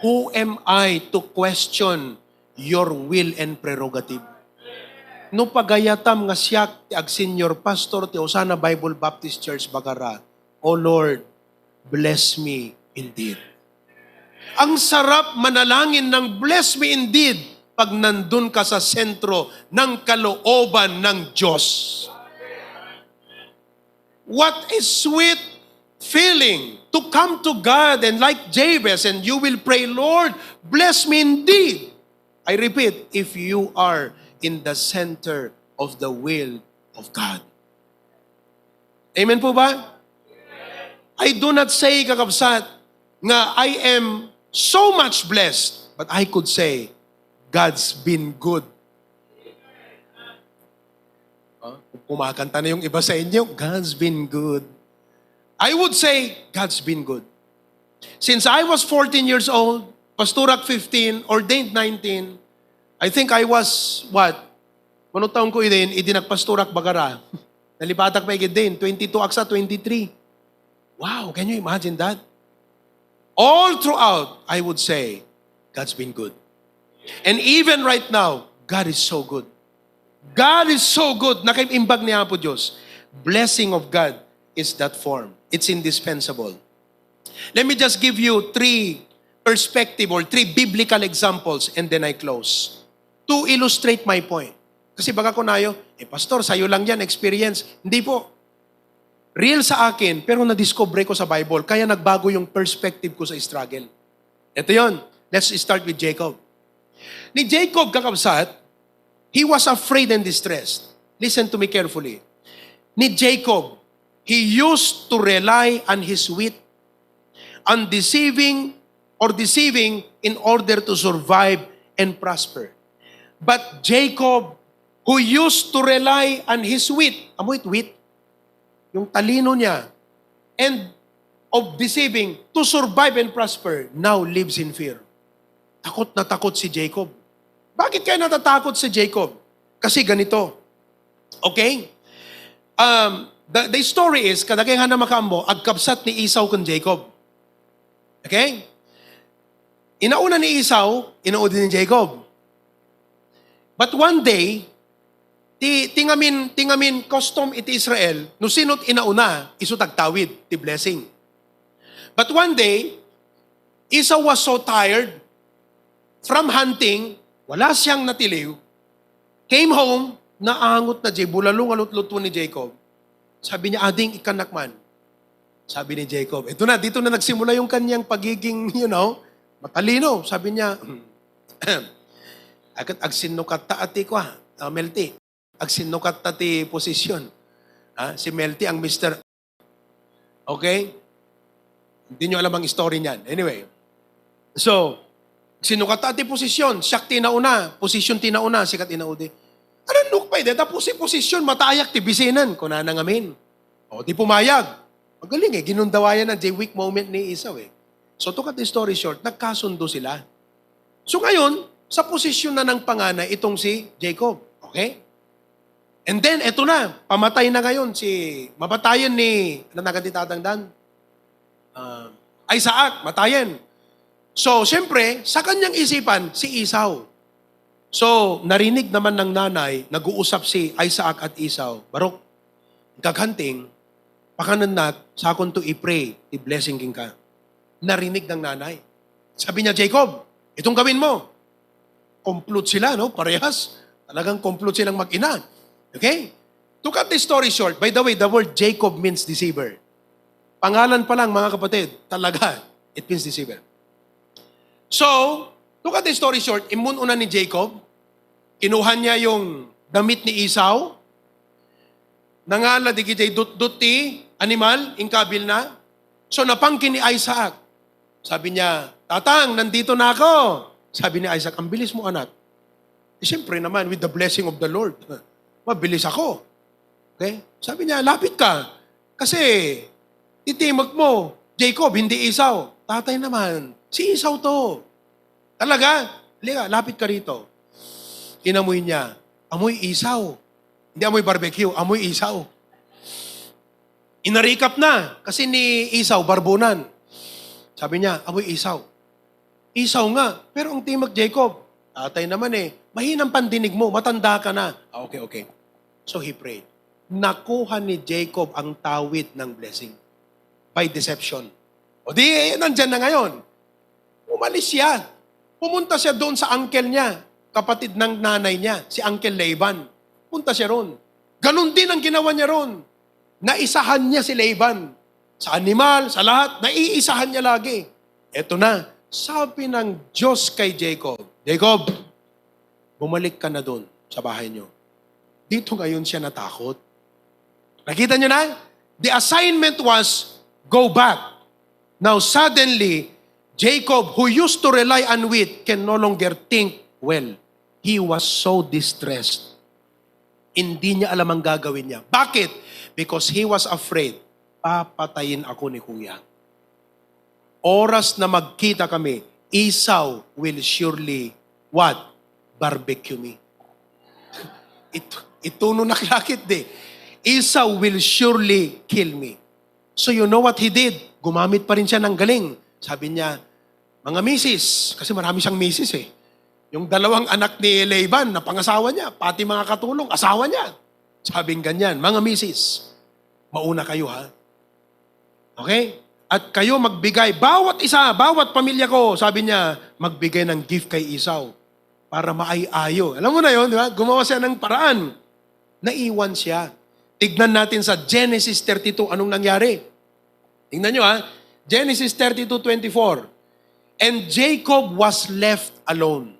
Who am I to question your will and prerogative?" No pagayatam nga siak ti ag-senior pastor ti Osana Bible Baptist Church Bagara, "Oh Lord, bless me indeed." Ang sarap manalangin ng "Bless me indeed" pag nandun ka sa sentro ng kalooban ng Diyos. What a sweet feeling to come to God and, like Jabez, and you will pray, "Lord, bless me indeed." I repeat, if you are in the center of the will of God. Amen po ba? I do not say, kakabsat, nga I am so much blessed, but I could say, "God's been good." Ah, kumakanta na yung iba sa inyo, "God's been good." I would say, "God's been good." Since I was fourteen years old, pastorak fifteen, ordained nineteen, I think I was, what? Mano taon ko idin, idi nagpastorak Bagara. Nalipatak pa igid din, twenty-two aksa, twenty-three. Wow, can you imagine that? All throughout, I would say, God's been good. And even right now, God is so good. God is so good. Nakaimbag ni Apo Diyos. Blessing of God is that form. It's indispensable. Let me just give you three perspective or three biblical examples and then I close. To illustrate my point. Kasi baka kunayo, "Eh, pastor, sayo lang yan, experience." Hindi po. Real sa akin, pero nadiscover ko sa Bible, kaya nagbago yung perspective ko sa struggle. Ito yon. Let's start with Jacob. Ni Jacob, kakabsat, he was afraid and distressed. Listen to me carefully. Ni Jacob, he used to rely on his wit, on deceiving or deceiving in order to survive and prosper. But Jacob, who used to rely on his wit, amo it wit? Yung talino niya, and of deceiving to survive and prosper, now lives in fear. Takot na takot si Jacob. Bakit kaya natatakot si Jacob? Kasi ganito. Okay? Um, the, the story is, kadagay nga na makaammo, agkabsat ni Esau ken Jacob. Okay? Inauna ni Esau, inaudi ni Jacob. But one day, ti, ti ngamin, ti ngamin custom iti Israel, no sino't inauna, isu ti agtawid ti blessing. But one day, Esau was so tired from hunting, wala siyang natiliw, came home, naangot na jay bulalo nga lutluto ni Jacob. Sabi niya, "Ading, ikkanak man." Sabi ni Jacob, ito na, dito na nagsimula yung kanyang pagiging, you know, matalino. Sabi niya, "Ag-, agsinnukat ta ati ko, ah, Melty. Agsinnukat ta ti posisyon." Ha? Si Melty ang mister. Okay? Hindi nyo alam ang story niyan. Anyway. So, "Sinnukat ta ti posisyon, siak ti nauna, posisyon ti nauna," sikat inaudi. "Anannok pay deta posi-, posisyon, matayak ti bisinen," kunana ngamin. O, di pumayag. Magaling eh, ginundawayan na jay weak moment ni Esau eh. So, to cut the story short, nagkasundo sila. So, ngayon, sa posisyon na ng panganay itong si Jacob. Okay? And then, eto na, pamatay na ngayon si, mapatayen ni, ano na ti tatang dan? Ah, Isaac, matayen. So, siyempre, sa kanyang isipan, si Esau. So, narinig naman ng nanay, nag-uusap si Isaac at Esau, "Barok, kaghanting, pakanen nat, sakon to i-pray, i-blessing king ka." Narinig ng nanay. Sabi niya, "Jacob, itong gawin mo." Complot sila, no? Parehas. Talagang complot silang mag-ina. Okay? To cut the story short, by the way, the word Jacob means deceiver. Pangalan pa lang, mga kapatid, talaga, it means deceiver. So, to cut the story short, immun-una ni Jacob, kinuha niya yung damit ni Esau, nangala digiti dutdut ti animal, inkabil na. So, napangki ni Isaac. Sabi niya, "Tatang, nandito na ako." Sabi ni Isaac, "Ang bilis mo, anak." Eh, siyempre naman, with the blessing of the Lord, mabilis ako. Okay? Sabi niya, "Lapit ka. Kasi, titimag mo, Jacob, hindi Esau." Tatay naman, si Esau to. Talaga? Halika, lapit ka rito. Inamoy niya, amoy Esau. Hindi amoy barbecue, amoy Esau. Inarikap na, kasi ni Esau, barbunan. Sabi niya, amoy Esau. Esau nga, pero ang timag Jacob, tatay naman eh, mahinang pandinig mo, matanda ka na. Ah, okay, okay. So he prayed. Nakuha ni Jacob ang tawid ng blessing by deception. O di, eh, nandyan na ngayon. Umalis siya. Pumunta siya doon sa uncle niya, kapatid ng nanay niya, si Uncle Laban. Punta siya roon. Ganun din ang ginawa niya roon. Naisahan niya si Laban. Sa animal, sa lahat, naiisahan niya lagi. Eto na, sabi ng Diyos kay Jacob, "Jacob, bumalik ka na doon sa bahay niyo." Dito ngayon siya natakot. Nakita niyo na? The assignment was, "Go back." Now suddenly, Jacob, who used to rely on wheat, can no longer think well. He was so distressed. Hindi niya alam ang gagawin niya. Bakit? Because he was afraid. "Papatayin ako ni kuya. Oras na magkita kami, Esau will surely what? Barbecue me." It, ituno na klakit di. "Esau will surely kill me." So you know what he did? Gumamit pa rin siya ng galing. Sabi niya, "Mga misis," kasi marami siyang misis eh. Yung dalawang anak ni Laban, napangasawa niya, pati mga katulong, asawa niya. Sabing ganyan, "Mga misis, mauna kayo ha. Okay? At kayo magbigay, bawat isa, bawat pamilya ko," sabi niya, "magbigay ng gift kay Esau para maay-ayo." Alam mo na yon, di ba? Gumawa siya ng paraan. Naiwan siya. Tignan natin sa Genesis thirty-two, anong nangyari? Tingnan nyo ha, Genesis thirty-two twenty-four. "And Jacob was left alone.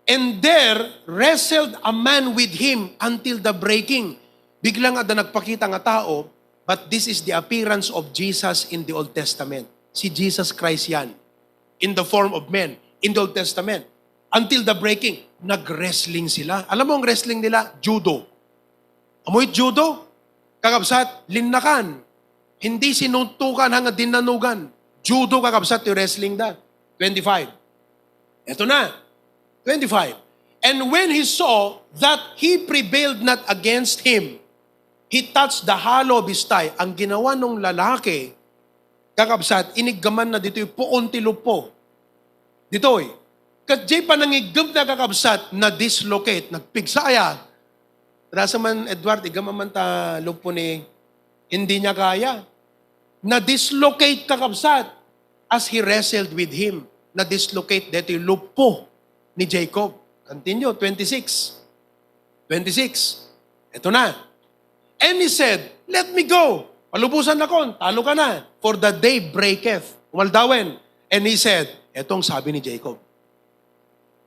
And there wrestled a man with him until the breaking." Bigla nga da nagpakita nga tao, but this is the appearance of Jesus in the Old Testament. Si Jesus Christ yan, in the form of men, in the Old Testament. Until the breaking, nag-wrestling sila. Alam mo ang wrestling nila? Judo. Amoy judo? Kakabsat, linnakan. Hindi sinuntukan hanggang dinnanugan. Judo, kakabsat, ti wrestling da. Twenty-five. Eto na. Twenty-five. "And when he saw that he prevailed not against him, he touched the hollow of his thigh." Ang ginawa nung lalaki, kakabsat, iniggaman na ditoy puon ti luppo. Ditoy. Ket jay panangiggem na, kakabsat, na-dislocate, nagpigsa aya. Rasa man, Edward, igam man ta luppo ni, hindi niya kaya. Na-dislocate, kakabsat, as he wrestled with him. Na-dislocate detoy luppo ni Jacob. Continue, twenty-six. Twenty-six. Ito na. "And he said, 'Let me go.'" Palubusan nakon, talo ka na. "For the day breaketh." Umaldawen. "And he said," etong sabi ni Jacob.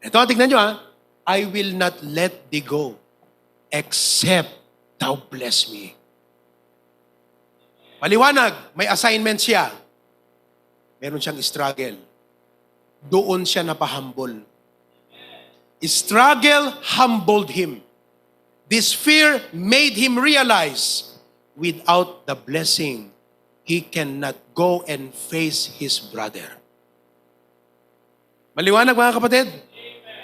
Ito, tignan nyo ha. "I will not let thee go except thou bless me." Maliwanag, may assignment siya. Meron siyang struggle. Doon siya napahambol. Struggle humbled him. This fear made him realize without the blessing, he cannot go and face his brother. Maliwanag, mga kapatid?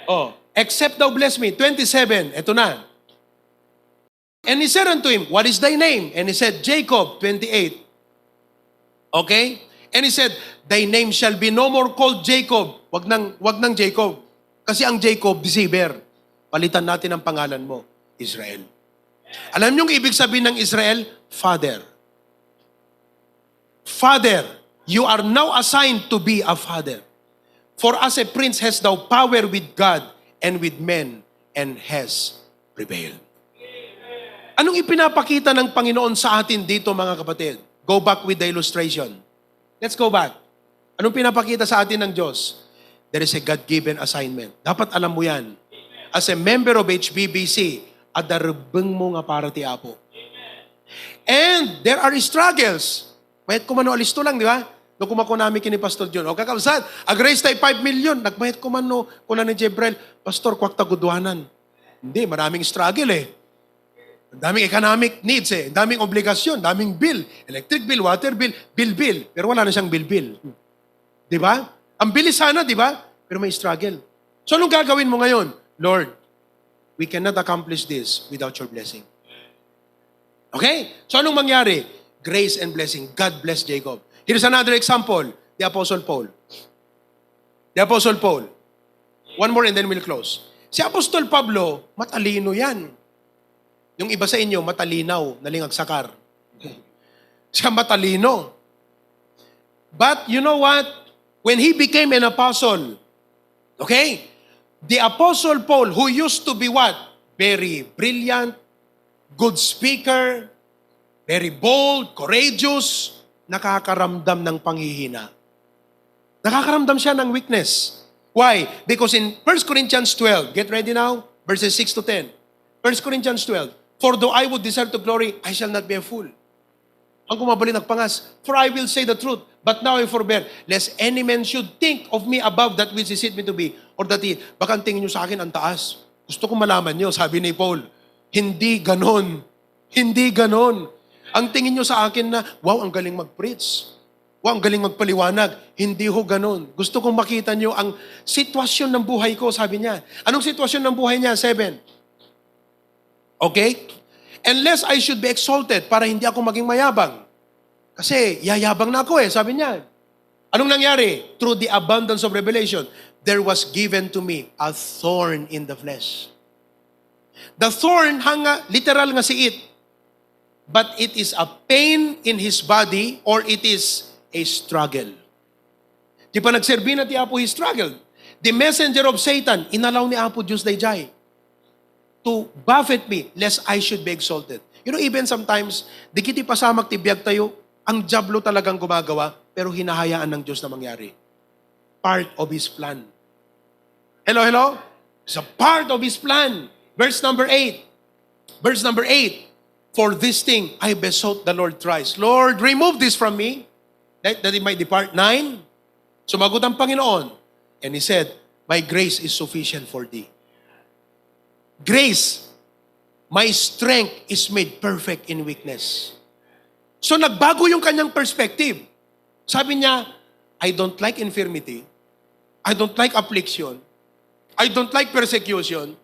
Oh, "Except thou bless me." Twenty-seven, eto na. "And he said unto him, 'What is thy name?' And he said, 'Jacob.'" Twenty-eight. Okay? "And he said, 'Thy name shall be no more called Jacob.'" Wag nang, wag nang Jacob. Kasi ang Jacob, deceiver. Palitan natin ang pangalan mo, Israel. Alam niyo ang ibig sabihin ng Israel? Father. "Father, you are now assigned to be a father. For as a prince hast thou power with God and with men, and hast prevailed." Anong ipinapakita ng Panginoon sa atin dito, mga kapatid? Go back with the illustration. Let's go back. Anong pinapakita sa atin ng Diyos? There is a God-given assignment. Dapat alam mo yan. As a member of H B B C, adda rebbengmo nga para ti Apo. And there are struggles. Mayat ko man no alisto lang, di ba? No kumakunami kini Pastor John. O kakabsat, ag-raise tayo five million. Nagmayat ko man no, kuna ni Jebrel, "Pastor, kuwak ta guduanan." Hindi, maraming struggle eh. Ang daming economic needs eh. Ang daming obligasyon, daming bill. Electric bill, water bill, bill, bill. Pero wala na siyang bill, bill. Di ba? Ang bilis sana, di ba? Pero may struggle. So anong gagawin mo ngayon? "Lord, we cannot accomplish this without your blessing." Okay? So anong mangyari? Grace and blessing. God bless Jacob. Here's another example. The Apostle Paul. The Apostle Paul. One more and then we'll close. Si Apostol Pablo, matalino yan. Yung iba sa inyo, matalinaw, nalingagsakar. Siya matalino. But you know what? When he became an apostle, okay? The Apostle Paul, who used to be what? Very brilliant, good speaker, very bold, courageous, nakakaramdam ng panghihina. Nakakaramdam siya ng weakness. Why? Because in First Corinthians twelve, get ready now, verses six to ten. First Corinthians twelve, "For though I would desire to glory, I shall not be a fool." Ang kumabali nagpangas, "For I will say the truth, but now I forbear, lest any man should think of me above that which he seeth me to be, or that he," Baka ang tingin nyo sa akin, ang taas. Gusto ko malaman nyo, sabi ni Paul, hindi ganon. Hindi ganon. Ang tingin nyo sa akin na, "Wow, ang galing mag-preach. Wow, ang galing magpaliwanag." Hindi ho ganon. Gusto kong makita nyo ang sitwasyon ng buhay ko, sabi niya. Anong sitwasyon ng buhay niya? Seven. Okay? "And lest I should be exalted," para hindi ako maging mayabang. Kasi yayabang na ako eh, sabi niya. Anong nangyari? "Through the abundance of revelation, there was given to me a thorn in the flesh." The thorn, hanga, literal nga siit. But it is a pain in his body or it is a struggle. Ti panagserbi na ti Apo, he struggled. The messenger of Satan, inalaw ni Apo Diyos dayjay to buffet me, lest I should be exalted. You know, even sometimes, di kiti pasamak ti biag tayo, ang Diablo talagang gumagawa, pero hinahayaan ng Diyos na mangyari. Part of His plan. Hello, hello? It's a part of His plan. Verse number eight. Verse number eight. "For this thing I besought the Lord thrice. Lord, remove this from me, that, that it might depart." Nine. Sumagot ang Panginoon, and He said, "My grace is sufficient for thee." Grace, "My strength is made perfect in weakness." So nagbago yung kanyang perspective. Sabi niya, "I don't like infirmity. I don't like affliction. I don't like persecution.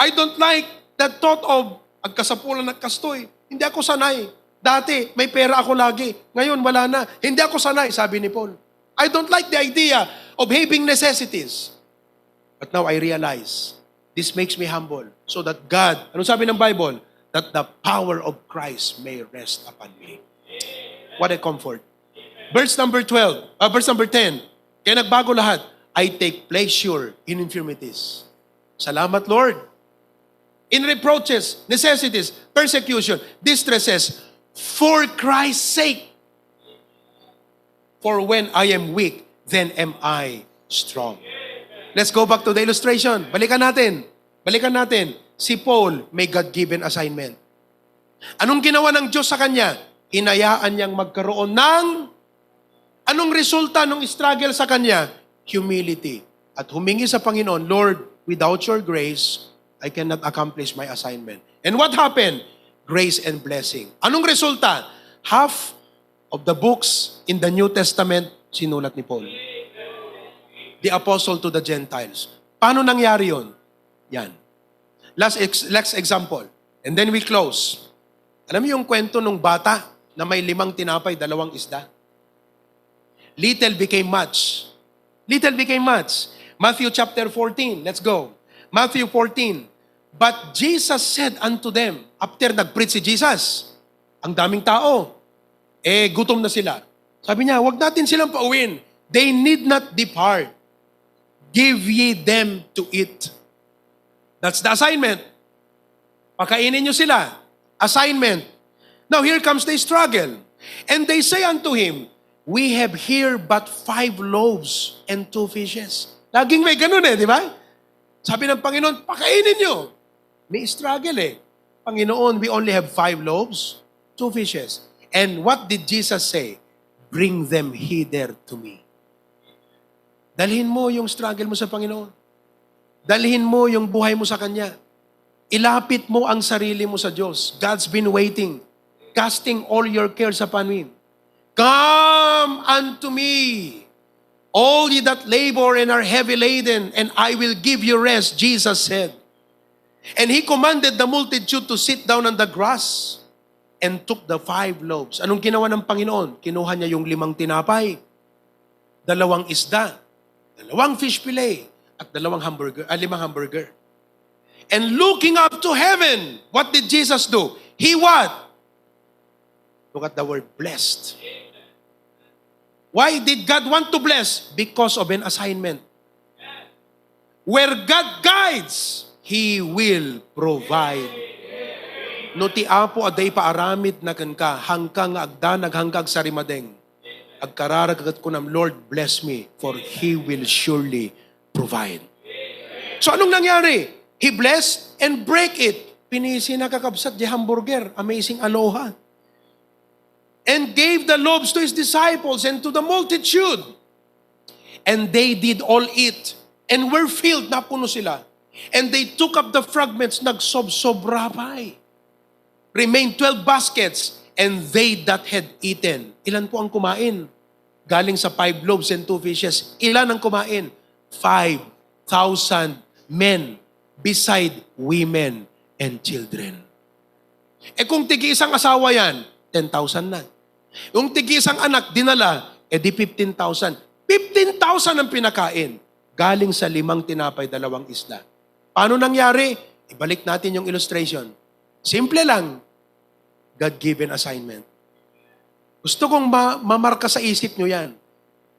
I don't like that thought of agkasapulan, agkastoy. Hindi ako sanay. Dati, may pera ako lagi. Ngayon, wala na. Hindi ako sanay," sabi ni Paul. "I don't like the idea of having necessities. But now I realize, this makes me humble, so that God," ano sabi ng Bible? "That the power of Christ may rest upon me." What a comfort. Verse number twelve, uh, verse number ten, kaya nagbago lahat. "I take pleasure in infirmities." Salamat, Lord. "In reproaches, necessities, persecution, distresses, for Christ's sake. For when I am weak, then am I strong." Let's go back to the illustration. Balikan natin. Balikan natin. Si Paul may God-given assignment. Anong ginawa ng Diyos sa kanya? Hinayaan niyang magkaroon ng, anong resulta ng struggle sa kanya? Humility. At humingi sa Panginoon, "Lord, without your grace, I cannot accomplish my assignment." And what happened? Grace and blessing. Anong resulta? Half of the books in the New Testament, sinulat ni Paul. The apostle to the Gentiles. Paano nangyari yon? Yan. Last, ex- last example. And then we close. Alam niyo yung kwento nung bata na may limang tinapay, dalawang isda? Little became much. Little became much. Matthew chapter fourteen. Let's go. Matthew fourteen. "But Jesus said unto them," after nag-preach si Jesus, ang daming tao, eh, gutom na sila. Sabi niya, "Wag natin silang pauwiin. They need not depart. Give ye them to eat." That's the assignment. Pakainin niyo sila. Assignment. Now, here comes the struggle. "And they say unto him, "We have here but five loaves and two fishes." Laging may ganun eh, di ba? Sabi ng Panginoon, "Pakainin nyo." May struggle eh. "Panginoon, we only have five loaves, two fishes." And what did Jesus say? "Bring them hither to me." Dalhin mo yung struggle mo sa Panginoon. Dalhin mo yung buhay mo sa Kanya. Ilapit mo ang sarili mo sa Diyos. God's been waiting, casting all your cares upon Him. "Come unto me, all ye that labor and are heavy laden, and I will give you rest," Jesus said. And He commanded the multitude to sit down on the grass and took the five loaves. Anong ginawa ng Panginoon? Kinuha niya yung limang tinapay, dalawang isda, dalawang fish fillet, at dalawang hamburger, ah, limang hamburger. And looking up to heaven, what did Jesus do? He what? Look at the word blessed. Why did God want to bless? Because of an assignment. Where God guides, He will provide. No ti Apo adda ipaaramidna kenka, hangka nga agdanag, hangka agsarimadeng, agkararag ket kunam, "Lord, bless me, for He will surely provide." So anong nangyari? He blessed and break it. Pinisina, kakabsat, di hamburger. Amazing aloha. And gave the loaves to His disciples and to the multitude. And they did all eat and were filled, napuno sila. And they took up the fragments, nagsobsobra pay. Remained twelve baskets, and they that had eaten. Ilan po ang kumain? Galing sa five loaves and two fishes, ilan ang kumain? Five thousand men, beside women and children. E kung tigi isang asawa yan, ten thousand na. Yung tigi isang anak, dinala, e di fifteen thousand. Fifteen thousand ang pinakain. Galing sa limang tinapay, dalawang isda. Paano nangyari? Ibalik natin yung illustration. Simple lang. God-given assignment. Gusto kong ma- mamarka sa isip nyo yan.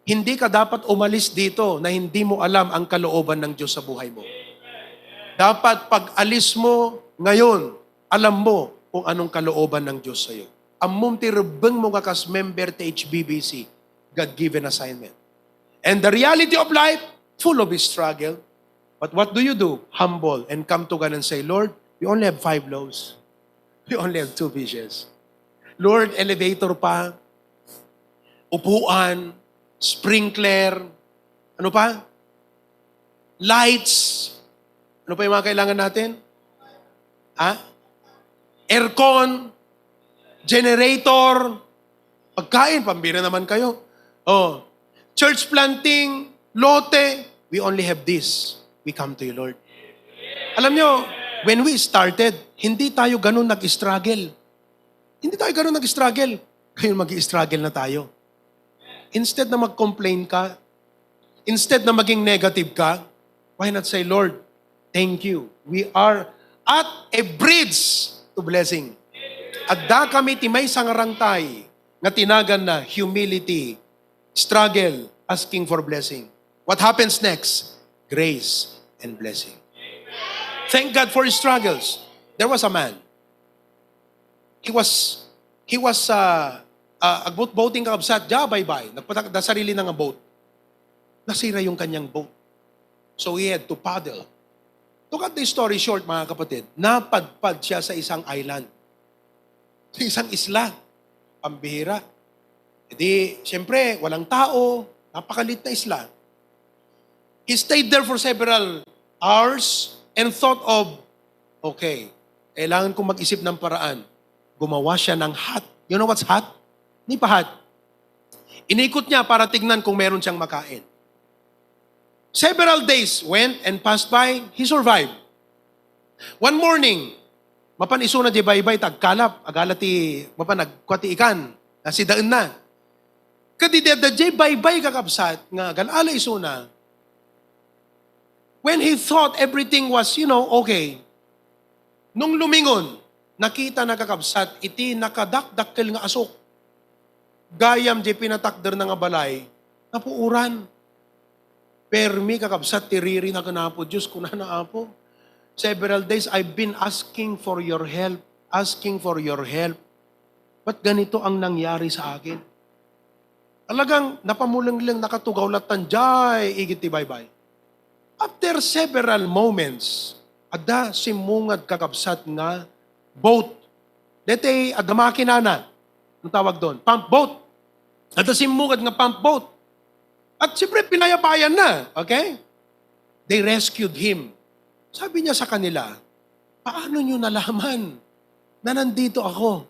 Hindi ka dapat umalis dito na hindi mo alam ang kalooban ng Diyos sa buhay mo. Dapat pag alis mo ngayon, alam mo kung anong kalooban ng Diyos sa'yo. Ammom ti rebbeng mo nga kas member ti H B B C, God-given assignment. And the reality of life, full of struggle. But what do you do? Humble and come to God and say, "Lord, we only have five loaves. We only have two fishes." Lord, elevator pa, upuan, sprinkler, ano pa? Lights. Ano pa yung mga kailangan natin? Ha? Aircon, generator, pagkain, pambira naman kayo. Oh, church planting, lote, we only have this. We come to you, Lord. Alam nyo, when we started, hindi tayo ganun nag-struggle. Hindi tayo ganun nag-struggle. Ngayon, mag-struggle na tayo. Instead na mag-complain ka, instead na maging negative ka, why not say, "Lord, thank you. We are at a bridge to blessing." Adda kami ti maysa nga rangtay nga tinagan na humility, struggle, asking for blessing. What happens next? Grace and blessing. Thank God for his struggles. There was a man. He was, he was, uh, uh, agboat-boating, kakabsat, dia baybay. Nagpatak-, da sarili na nga boat. Nasira yung kanyang boat. So he had to paddle. To cut the story short, mga kapatid, napadpad siya sa isang island. Sa isang isla. Pambihira. E di, siyempre, walang tao, napakalit na isla. He stayed there for several hours and thought of, "Okay, kailangan kong mag-isip ng paraan." Gumawa siya ng hut. You know what's hut? Hindi pa hut. Inikot niya para tignan kung meron siyang makain. Several days went and passed by, he survived. One morning, mapan isuna di baybay, tagkalap, agala ti, mapan nagkua ti ikan, nasidaen na. Kadi di, di baybay, kakabsat, nga agal-ala isuna, when he thought everything was, you know, okay, nung lumingon, nakita na, kakabsat, iti nakadakdakkel nga asuk. Gayam di pinatakder na nga balay, napuuran. Permi, kakabsat, ti riri na kan Apo Dios, kunana, "Apo, several days I've been asking for your help, asking for your help. Ba't ganito ang nangyari sa akin?" Talagang napamulengleng, nakatugaw lattan jay igid ti baybay. After several moments, adda simmungad, kakabsat, nga boat. Deti adda makinana. Ang tawag doon, pump boat. Adda simmungad nga pump boat. At siyempre, pinayapayan na. Okay? They rescued him. Sabi niya sa kanila, "Paano niyo nalaman na nandito ako?"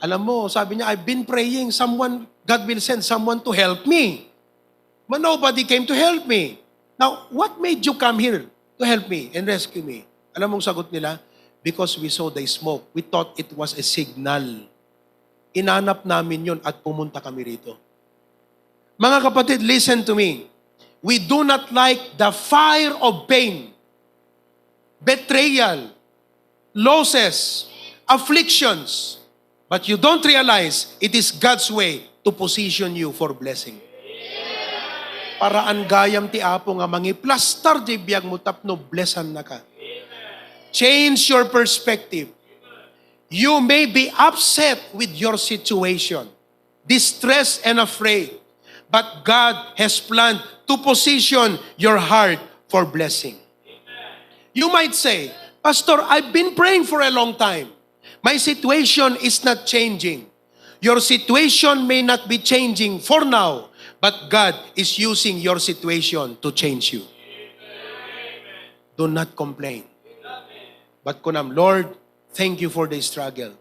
Alam mo, sabi niya, "I've been praying, someone, God will send someone to help me. But nobody came to help me. Now, what made you come here to help me and rescue me?" Alam mong sagot nila? "Because we saw the smoke. We thought it was a signal. Inanap namin yun at pumunta kami rito." Mga kapatid, listen to me. We do not like the fire of pain, betrayal, losses, afflictions. But you don't realize it is God's way to position you for blessing. Paraan gayam ti Apo nga mangiplastar diay biag mo tapno blessan na ka. Change your perspective. You may be upset with your situation, distressed and afraid, but God has planned to position your heart for blessing. You might say, "Pastor, I've been praying for a long time. My situation is not changing." Your situation may not be changing for now, but God is using your situation to change you. Do not complain. But kunam, "Lord, thank you for the struggle.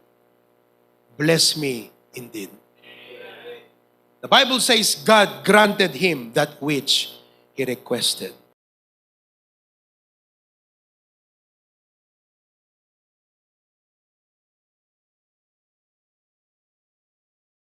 Bless me indeed." The Bible says God granted him that which he requested.